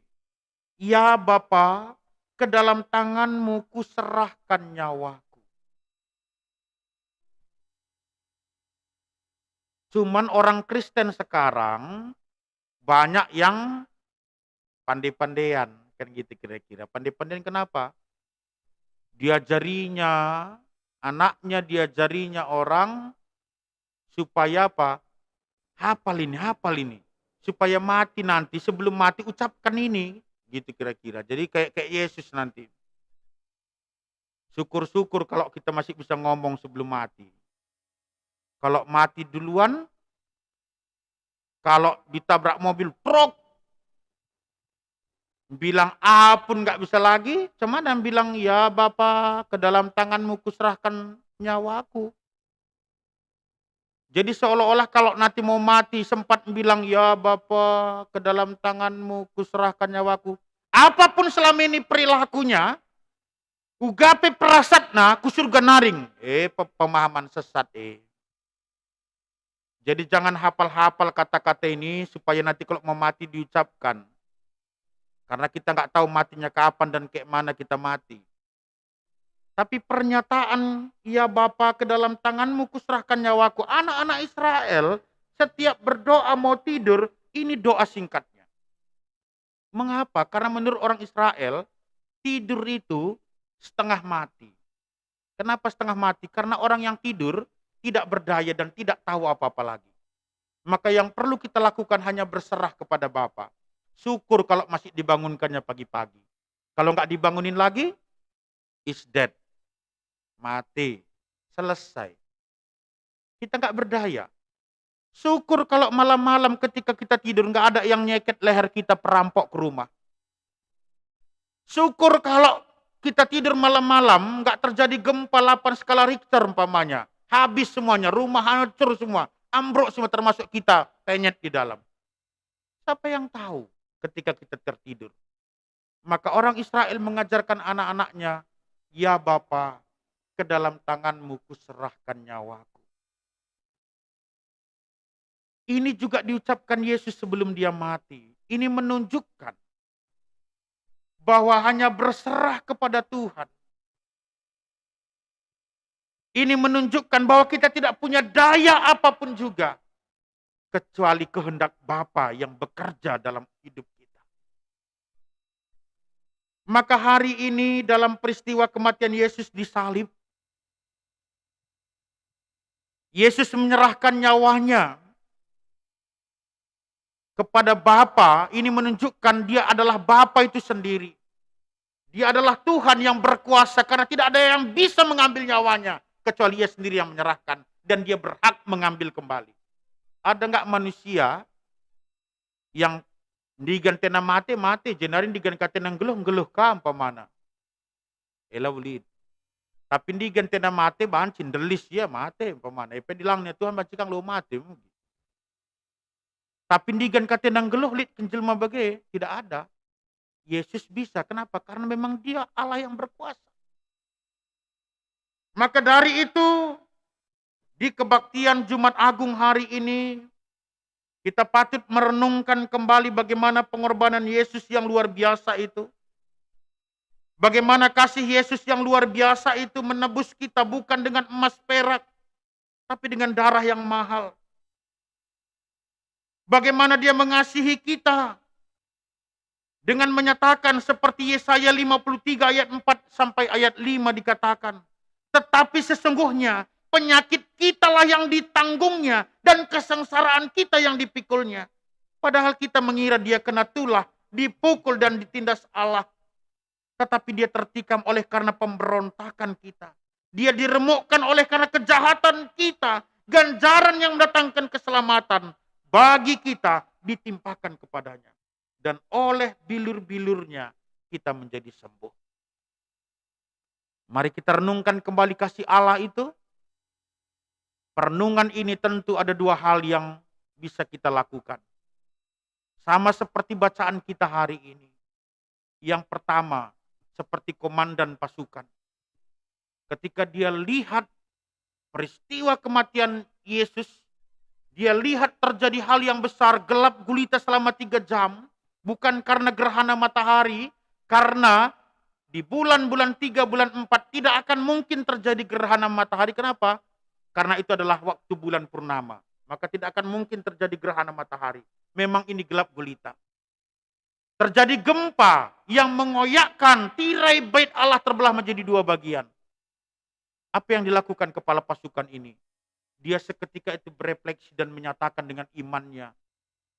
"Ya Bapa, ke dalam tangan-Mu kuserahkan nyawaku." Cuman orang Kristen sekarang banyak yang pande-pandean, kan gitu kira-kira. Pande-pandean kenapa? Diajarinya, anaknya diajarinya orang supaya apa? Hafal ini, hafal ini. supaya mati nanti, sebelum mati ucapkan ini, gitu kira-kira. Jadi kayak, kayak Yesus nanti. Syukur-syukur kalau kita masih bisa ngomong sebelum mati. Kalau mati duluan, kalau ditabrak mobil, truk, bilang A pun nggak bisa lagi, cuman yang bilang, "Ya Bapa, ke dalam tangan-Mu kuserahkan nyawaku." Jadi seolah-olah kalau nanti mau mati sempat bilang, "Ya Bapa, ke dalam tangan-Mu kuserahkan nyawaku." Apapun selama ini perilakunya, uga pe perasatna ku surga naring. Eh, pe-, pemahaman sesat, eh. Jadi jangan hafal-hafal kata-kata ini supaya nanti kalau mau mati diucapkan. Karena kita nggak tahu matinya kapan dan kayak mana kita mati. Tapi pernyataan, "Ya Bapa, ke dalam tangan-Mu kuserahkan nyawaku," anak-anak Israel setiap berdoa mau tidur, ini doa singkatnya. Mengapa? Karena menurut orang Israel, tidur itu setengah mati. Kenapa setengah mati? Karena orang yang tidur tidak berdaya dan tidak tahu apa-apa lagi. Maka yang perlu kita lakukan hanya berserah kepada Bapa. Syukur kalau masih dibangunkannya pagi-pagi. Kalau nggak dibangunin lagi, is dead. Mati. Selesai. Kita nggak berdaya. Syukur kalau malam-malam ketika kita tidur nggak ada yang nyeket leher kita perampok ke rumah. Syukur kalau kita tidur malam-malam nggak terjadi gempa delapan skala Richter umpamanya. Habis semuanya, rumah hancur semua, ambruk semua termasuk kita penyet di dalam. Siapa yang tahu ketika kita tertidur? Maka orang Israel mengajarkan anak-anaknya, "Ya Bapa, ke dalam tangan-Mu kuserahkan nyawaku." Ini juga diucapkan Yesus sebelum Dia mati. Ini menunjukkan bahwa hanya berserah kepada Tuhan. Ini menunjukkan bahwa kita tidak punya daya apapun juga kecuali kehendak Bapa yang bekerja dalam hidup kita. Maka hari ini dalam peristiwa kematian Yesus di salib, Yesus menyerahkan nyawanya kepada Bapa, ini menunjukkan Dia adalah Bapa itu sendiri. Dia adalah Tuhan yang berkuasa, karena tidak ada yang bisa mengambil nyawanya kecuali Ia sendiri yang menyerahkan, dan Dia berhak mengambil kembali. Ada nggak manusia yang ndigan tena mate, mate, jenari ndigan ka tena nggeluh, nggeluh ka umpamana? Ela ulit. Tapi ndigan tena mate banci ndelis ia mate umpamana. Ipe dilangnya Tuhan banci kang lo mate. Tapi ndigan ka tena nggeluh lit kin jelma bage? Tidak ada. Yesus bisa. Kenapa? Karena memang Dia Allah yang berkuasa. Maka dari itu, di kebaktian Jumat Agung hari ini, kita patut merenungkan kembali bagaimana pengorbanan Yesus yang luar biasa itu. Bagaimana kasih Yesus yang luar biasa itu menebus kita bukan dengan emas perak, tapi dengan darah yang mahal. Bagaimana Dia mengasihi kita dengan menyatakan seperti Yesaya lima puluh tiga ayat empat sampai ayat lima dikatakan, "Tetapi sesungguhnya penyakit kitalah yang ditanggung-Nya dan kesengsaraan kita yang dipikul-Nya." Padahal kita mengira Dia kena tulah, dipukul dan ditindas Allah. Tetapi Dia tertikam oleh karena pemberontakan kita. Dia diremukkan oleh karena kejahatan kita. Ganjaran yang mendatangkan keselamatan bagi kita ditimpakan kepada-Nya. Dan oleh bilur-bilur-Nya kita menjadi sembuh. Mari kita renungkan kembali kasih Allah itu. Perenungan ini tentu ada dua hal yang bisa kita lakukan. Sama seperti bacaan kita hari ini. Yang pertama, seperti komandan pasukan. Ketika dia lihat peristiwa kematian Yesus, dia lihat terjadi hal yang besar, gelap gulita selama tiga jam, bukan karena gerhana matahari, karena di bulan-bulan tiga, bulan empat tidak akan mungkin terjadi gerhana matahari. Kenapa? Karena itu adalah waktu bulan purnama. Maka tidak akan mungkin terjadi gerhana matahari. Memang ini gelap gulita. Terjadi gempa yang mengoyakkan tirai Bait Allah terbelah menjadi dua bagian. Apa yang dilakukan kepala pasukan ini? Dia seketika itu berefleksi dan menyatakan dengan imannya,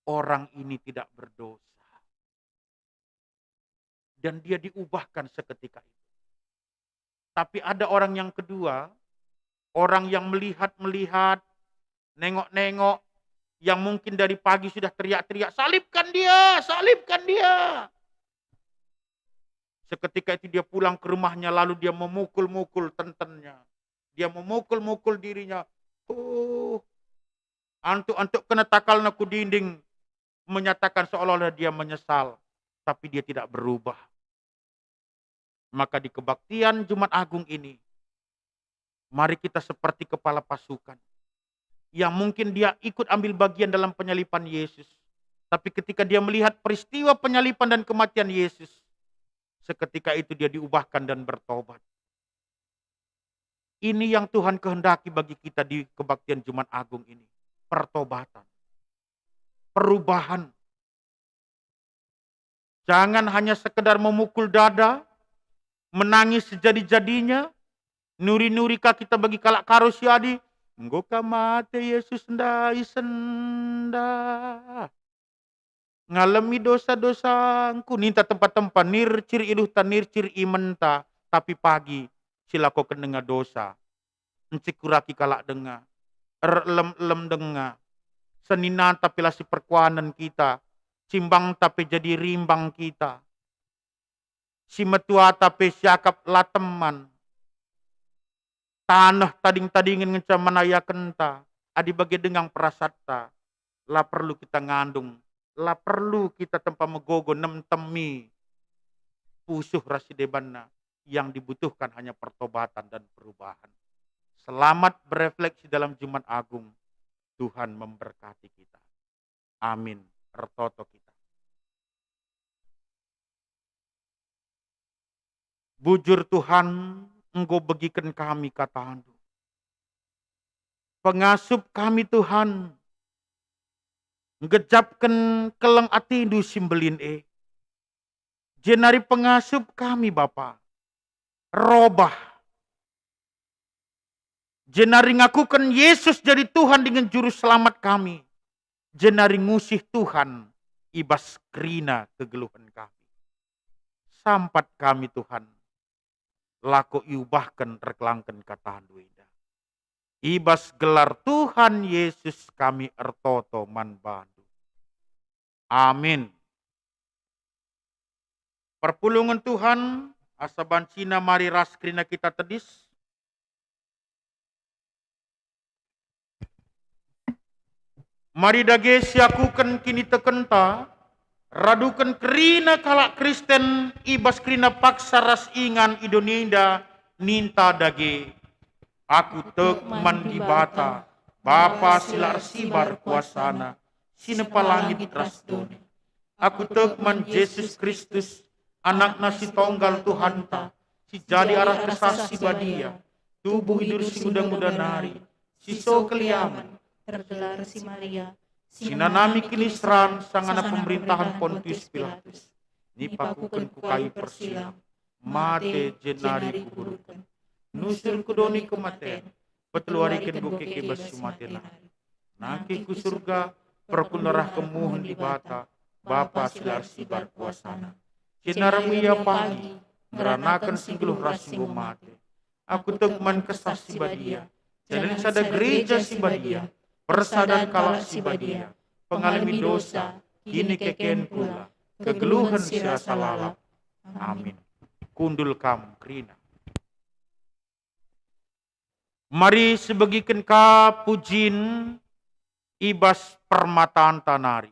orang ini tidak berdosa. Dan dia diubahkan seketika itu. Tapi ada orang yang kedua, orang yang melihat-melihat, nengok-nengok, yang mungkin dari pagi sudah teriak-teriak, "Salibkan dia, salibkan dia!" Seketika itu dia pulang ke rumahnya, lalu dia memukul-mukul tentennya. Dia memukul-mukul dirinya. Uh, antuk-antuk kena takalna ku dinding, menyatakan seolah-olah dia menyesal, tapi dia tidak berubah. Maka di kebaktian Jumat Agung ini, mari kita seperti kepala pasukan yang mungkin dia ikut ambil bagian dalam penyaliban Yesus. Tapi ketika dia melihat peristiwa penyaliban dan kematian Yesus, seketika itu dia diubahkan dan bertobat. Ini yang Tuhan kehendaki bagi kita di kebaktian Jumat Agung ini. Pertobatan. Perubahan. Jangan hanya sekedar memukul dada, menangis sejadi-jadinya, nuri-nuri ka kita bagi kalak Karo si adi, "Enggo ka mate Yesus ndai sendah. Ngalemi dosa-dosangku," ninta tempa-tempa, nircir iluhta, nircir imenta, tapi pagi silakoken denga dosa. Encikuraki kalak denga, erelem-elem denga, seninanta pe la siperkuanen kita, cimbangta pe jadi rimbang kita, si metuata pe siakap la teman, taneh tading-tadingen ngenca manayakenta, adi bage denga perasatta, la perlu kita ngandung, la perlu kita tempa megogo nemtemi pusuh ras si debanna. Yang dibutuhkan hanya pertobatan dan perubahan. Selamat berefleksi dalam Jumat Agung. Tuhan memberkati kita. Amin. Ertoto kita. Bujur Tuhan, enggo begiken kami kataNdu. Pengasup kami Tuhan, nggejapken keleng atindu si mbelin e. Jenari pengasup kami, Bapa, robah. Jenari ngakuken Yesus jadi Tuhan dingen Juru Selamat kami. Jenari ngusih Tuhan i bas kerina kegeluhen kami. Sampat kami, Tuhan, lako iubahken erkelangken kataNdu enda. I bas gelar Tuhan Yesus kami ertoto man baNdu. Amin. Perpulungen Tuhan, asa bancina mari ras kerina kita tedis. Mari dage siakuken kinitekenta, raduken kerina kalak Kristen i bas kerina paksa ras ingan i doni enda, ninta dage, "Aku tek man Dibata, Bapa si la ersibar kuasaNa, si nepa langit ras doni. Aku tek man Jesus Kristus, AnakNa si tonggal Tuhanta, si jadi arah Kesah Si Badia, tubuh idur si nguda-nguda nari, si so keliamen, ergelar si Maria, si nanami kiniseran sangana pemerintahen Pontius Pilatus, nipakuken ku kayu persilang, mate jenari kuburuken, nusur ku doni kematen, peteluariken enggo keke bas si mate nari. Nangkih ku Surga, perpulungen arah kemuhen Dibata, Bapa si la ersibar kuasaNa. Jenari ia pagi, ngeranaken si nggeluh ras si enggo mate. Aku tek man Kesah Si Badia, jalanen sada gereja si badia, persadan kalak si badia, pengalemi dosa, kinikeken kula, kegeluhen si rasa lalap. Amin. Kundul kam kerina. Mari sibegiken ka pujin i bas permatanta nari.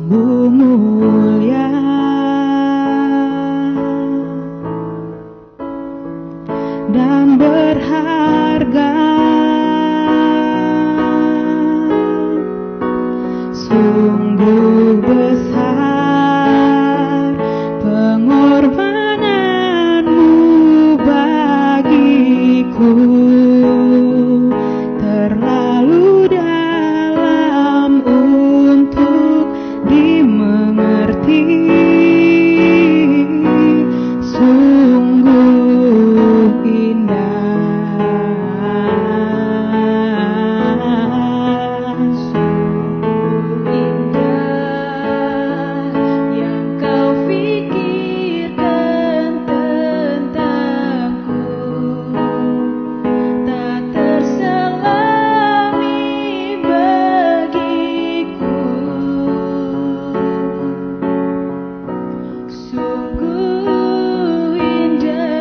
Mulia dan berharga, sungguh besar pengorbananmu bagiku, terlalu dalam untuk dimengerti, sungguh indah, sungguh indah yang kau pikirkan tentangku. Tak terselami bagiku, sungguh indah.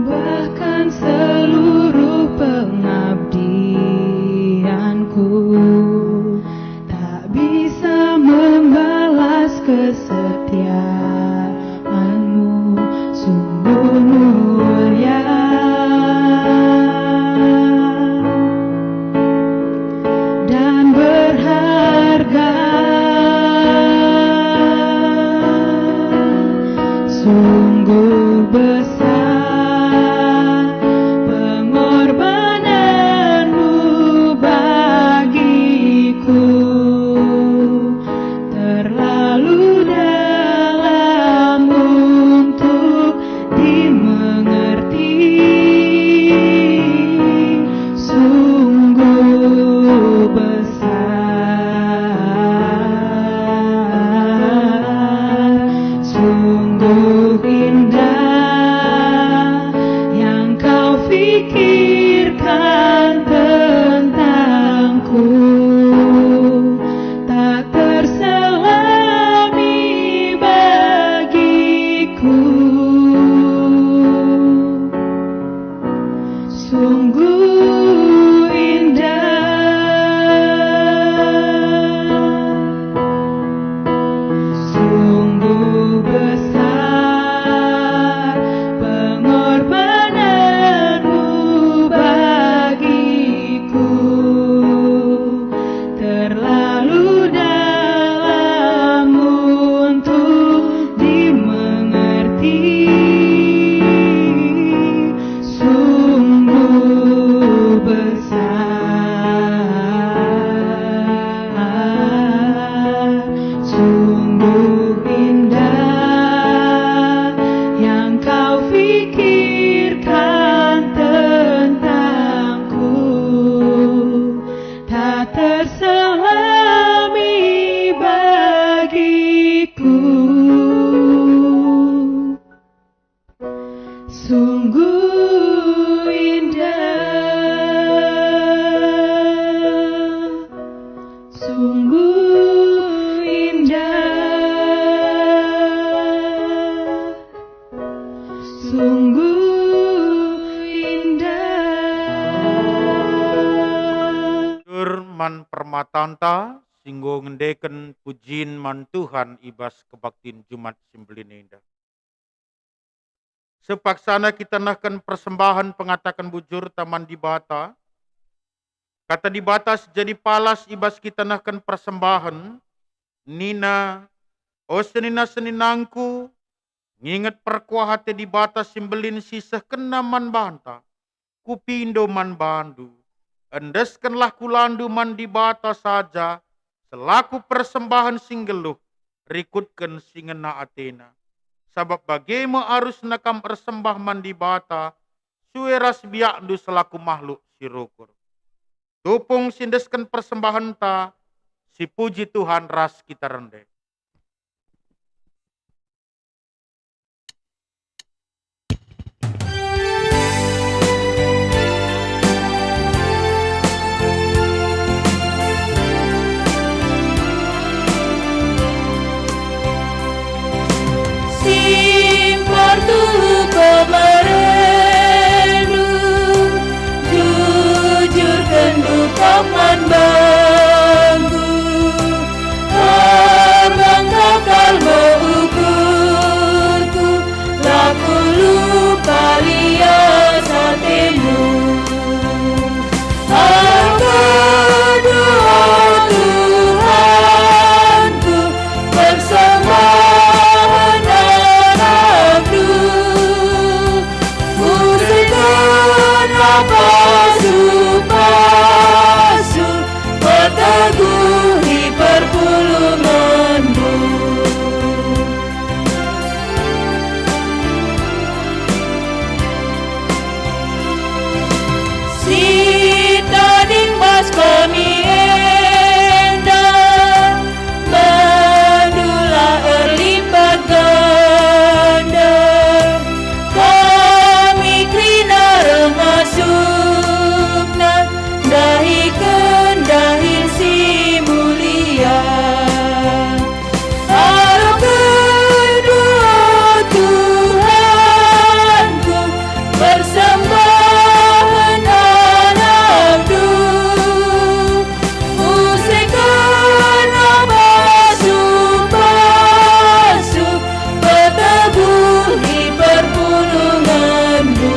Bahkan seluruh pengabdianku tak bisa membalas kesetiaanmu, sungguh mulia dan berharga, sungguh besar pengorbananmu bagiku, terlalu dalam untuk dimengerti, sungguh besar, sungguh indah yang kau pikirkan tentangku. Tak terselami bagiku, sungguh indah, sungguh besar pengorbananmu bagiku, terlalu dalam untuk dimengerti, sungguh besar, sungguh indah yang kau pikirkan tentangku. Tak terselami bagiku, sungguh indah, sungguh indah, sungguh indah. Syukur man permatanta, si enggo ngendeken pujin man Tuhan i bas kebaktin Jumat si mbelin enda. Sepaksana kita nehken persembahen pengataken bujurta man Dibata. Kata Dibata si jadi palas i bas kita nehken persembahen, nina, "O senina-seninangku, nginget perkuah ate Dibata si mbelin si isehkenNa man banta. Kupindo man bandu, endeskenlah kulandu man Dibata saja selaku persembahen si nggeluh, rikutken si ngena ateNa. Sabap bage me arusna kam ersembah man Dibata, sue ras biakndu selaku mahluk si rukur." tupung si endesken persembahenta, sipuji Tuhan ras kita rende. Simpar tuhu pemerendu, jujurken engkap man bangku. Terbang kakal me ukurku, la kulupa lias atendu. Aku doa Tuhanku, persembahen anakku. Museken pasu-pasu, peteguhi perpulungenndu. Si tading bas kami enda, bandulah erlipat ganda. Kami kerina reh ngasup ndahiken dahin si mulia. Arapken doa Tuhanku, persembahen anakndu. Museken pasu-pasu, peteguhi perpulungenndu.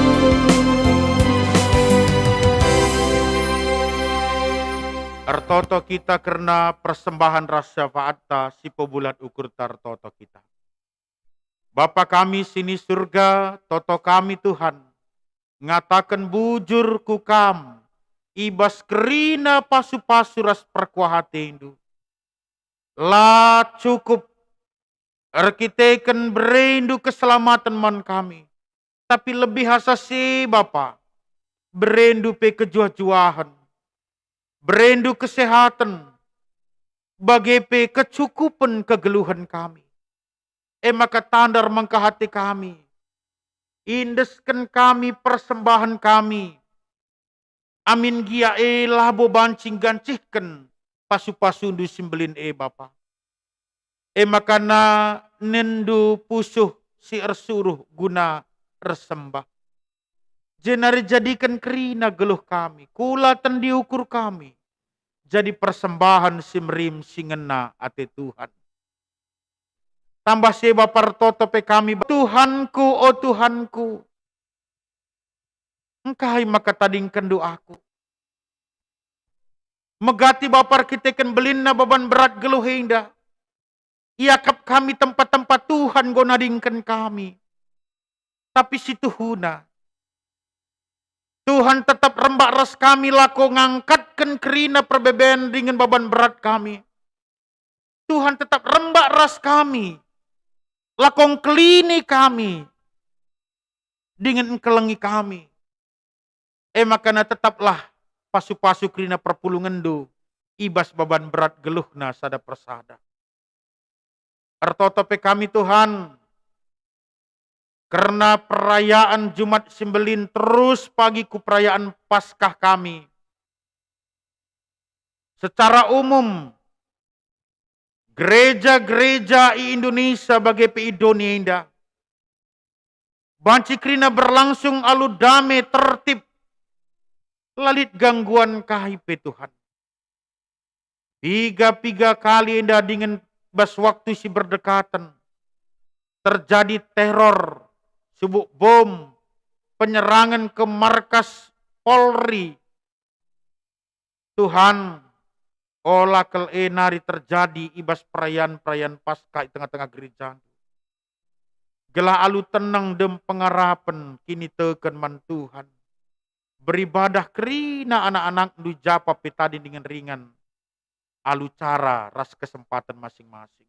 Ertoto kita kerna persembahen ras syafaatta si pebulat ukurta, ertoto kita. Bapa kami si ni Surga, toto kami, Tuhan, ngataken bujur ku Kam i bas kerina pasu-pasu ras perkuah ateNdu. La cukup erkiteken bereNdu keselamaten man kami, tapi lebih asa si, Bapa, bereNdu pe kejuah-juahen, bereNdu kesehaten, bage pe kecukupen kegeluhen kami. E maka tandar mengkah ate kami, indesken kami persembahen kami, amin gia e labo banci nggancihken pasu-pasuNdu si mbelin e, Bapa. E maka na nenNdu pusuh si ersuruh guna ersembah. Jenari jadiken kerina geluh kami, kulaten diukur kami, jadi persembahen si merim si ngena ate Tuhan. Tambah si e, Bapa, ertoto pe kami, Tuhanku, o Tuhanku, engkai maka tadingkenNdu aku? Megati Bapa erkiteken belinna beban berat geluh enda. Iakap kami tempa-tempa Tuhan enggo nadingken kami. Tapi situhuna, Tuhan tetap rembak ras kami, lako ngangkatken kerina perbeben dingen beban berat kami. Tuhan tetap rembak ras kami, lako ngkelini kami, dingen ngkelengi kami. E maka na tetaplah pasu-pasu kerina perpulungenNdu i bas beban berat geluhna sada persada. Ertoto pe kami, Tuhan, kerna perayaan Jumat si Mbelin terus pagi ku perayaan Paskah kami. Secara umum, gereja-gereja i Indonesia bage pe i doni enda banci kerina berlangsung alu dame, tertib, la lit gangguan kai pe, Tuhan. Piga-piga kali enda dingen bas waktu si berdekatan terjadi teror, subuk bom, penyerangan ke markas Polri. Tuhan, ola kal e nari terjadi i bas perayaan-perayaan Paskah i tengah-tengah gerejaNdu. Gelah alu tenang dem pengarapen kiniteken man Tuhan, beribadah kerina anak-anakNdu i ja pe tading dingen ringan, alu cara ras kesempaten masing-masing.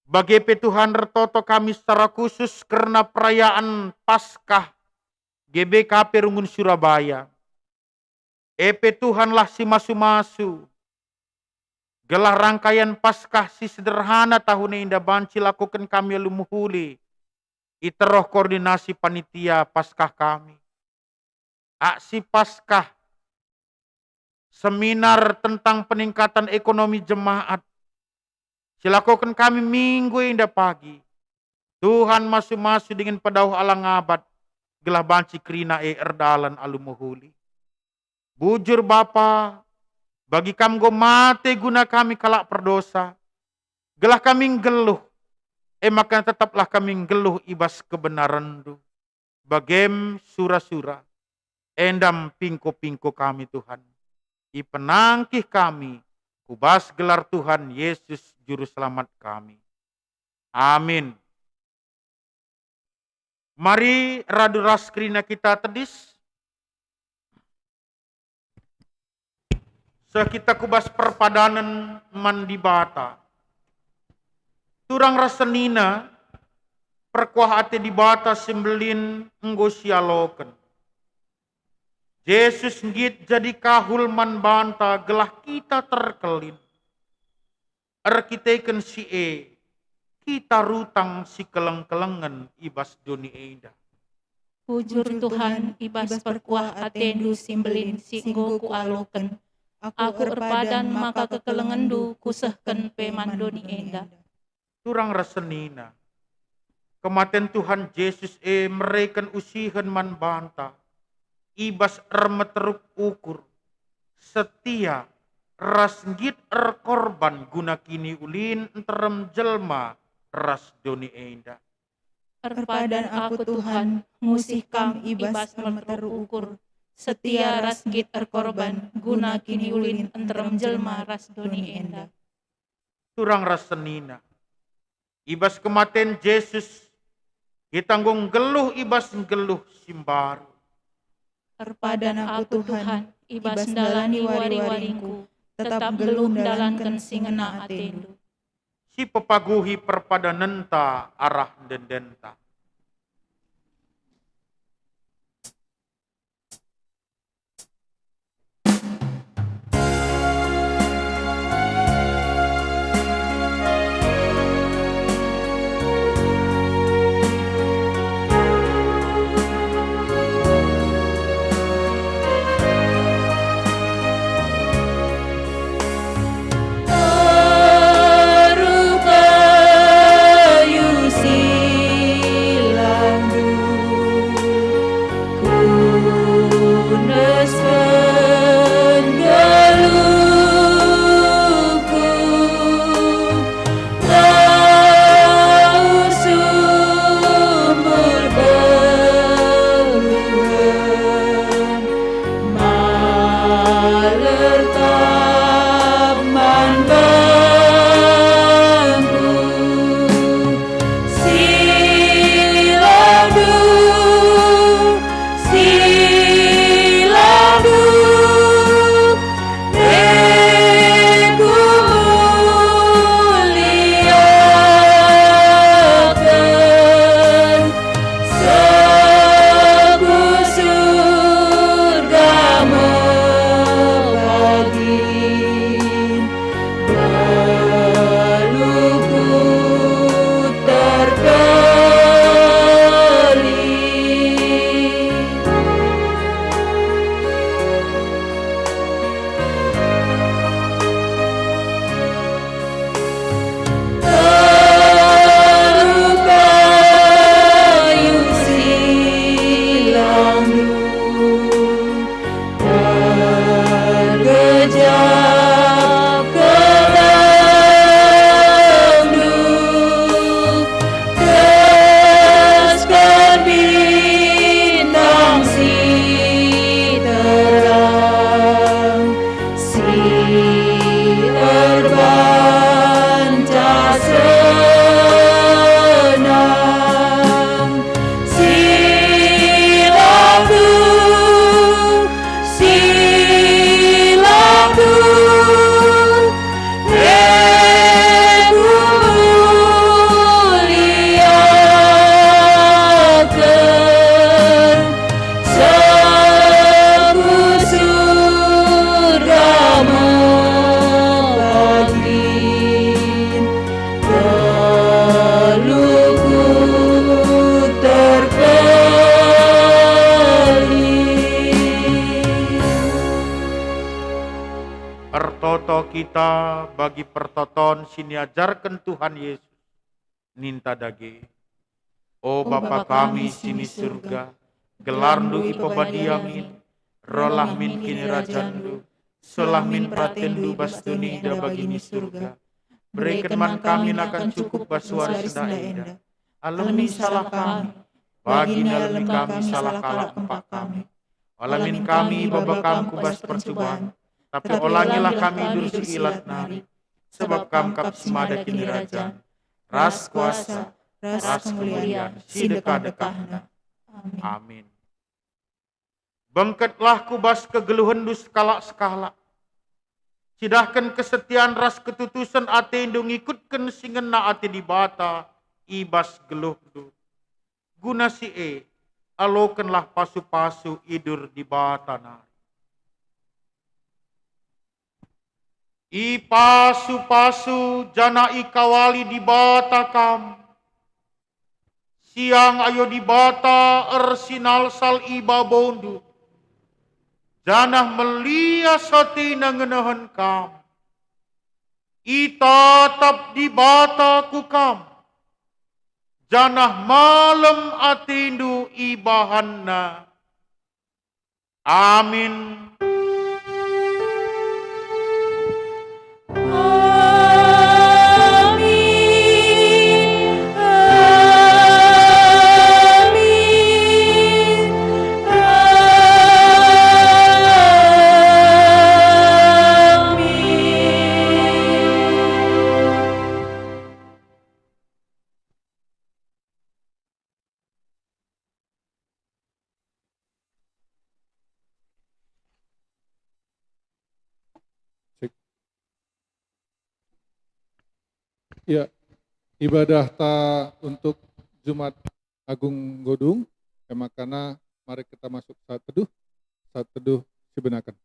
Bage pe, Tuhan, ertoto kami secara khusus kerna perayaan Paskah G B K P Rungun Surabaya. E pe Tuhanlah si masu-masu, gelah rangkaian Paskah si sederhana tahun enda banci lakoken kami alu mehuli i teroh koordinasi panitia Paskah kami. Aksi Paskah, seminar tentang peningkatan ekonomi jemaat, si lakoken kami minggu enda pagi. Tuhan masu-masu dingen pedauh alang abat, gelah banci kerina e erdalan alu mehuli. Bujur Bapa, bagi Kam enggo mate guna kami kalak perdosa, gelah kami nggeluh, e maka tetaplah kami nggeluh i bas kebenarenNdu. Bagem sura-sura, enda mpingko-pingko kami, Tuhan. Ipenangkih kami ku bas gelar Tuhan Yesus Juru Selamat kami. Amin. Mari radu ras kerina kita tedis. Seh kita ku bas perpadanen man Dibata. Turang ras senina, perkuah ate Dibata si mbelin enggo sialoken. Jesus nggit jadi kahul man banta gelah kita terkelin. Erkiteken si e, kita rutang si keleng-kelengen i bas doni enda. Bujur Tuhan, i bas perkuah ateNdu si mbelin si enggo kualoken, aku erpadan maka kekelengenNdu kusehken pe man doni enda. Turang ras senina, kematen Tuhan Jesus e mereken usihen man banta i bas ermeteruk ukur, setia, ras nggit erkorban guna kiniulin nterem jelma ras doni enda. Erpadan aku, Tuhan, ngusih Kam i bas ermeteruk ukur, setia ras nggit erkorban guna kiniulin nterem jelma ras doni enda. Turang ras senina. I bas kematen Jesus, kita enggo nggeluh i bas nggeluh si mbaru. Erpadan aku, Tuhan, i bas ndalani wari-waringku, tetap nggeluh ndalanken si ngena ateNdu. Si pepaguhi perpadanenta arah ende-endenta. Ertoto kita bagi pertoton si niajarken Tuhan Yesus, ninta dage, "O Bapa kami si ni Surga, gelarNdu ipebadia min, rohlah min kinirajanNdu, sehlah min peratenNdu bas doni enda bagi ni Surga. Bereken man kami nakan cukup bas wari senda enda. Alemi salah kami, bagi nalemi kami salah kalak empak kami. Ola min kami ibaba Kam ku bas percuban, tapi olangilah kami idur si ilat nari, sabap Kam kap si mada kinirajan, ras kuasa, ras kemulian si dekah-dekahna." Amin. Bengketlah ku bas kegeluhenNdu sekalak-sekalak. Cidahken kesetian ras ketutusen atendu ngikutken si ngena ate Dibata i bas geluhndu. Guna si e, alokenlah pasu-pasu idur Dibata nari. Ipasu-pasu janah ikawali Dibata kam. Siang ayo Dibata ersinalsal i babondu, janah melias ateNa ngenehen kam. Itatap Dibata ku kam, janah malem atendu ibahanNa. Amin. Amin. Amin. Amin. Cek. Ya, ibadah ta untuk Jumat Agung Godung, e makana mari kita masuk saat teduh, saat teduh sibenaken.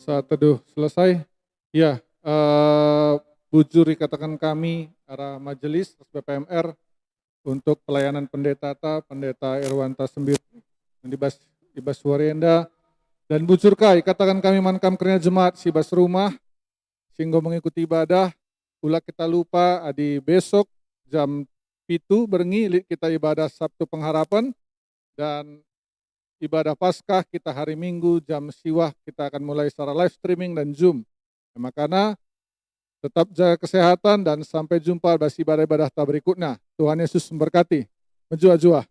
Saat teduh selesai. Ya, eh, bujur ikataken kami arah majelis ras B P M R untuk pelayanan pendetata, Pendeta Irwanta Sembir, di bas, i bas wari enda. Dan bujur ka ikataken kami man kam kerina jemaat si bas rumah, si enggo mengikuti ibadah, ula kita lupa adi besok jam pitu berngi lit kita ibadah Sabtu Pengharapan, dan ibadah Paskah kita hari Minggu jam siwah kita akan mulai secara live streaming dan Zoom. Makana tetap jaga kesehatan dan sampai jumpa bas ibadah-ibadah ta berikutna. Tuhan Yesus memberkati. Mejuah-juah.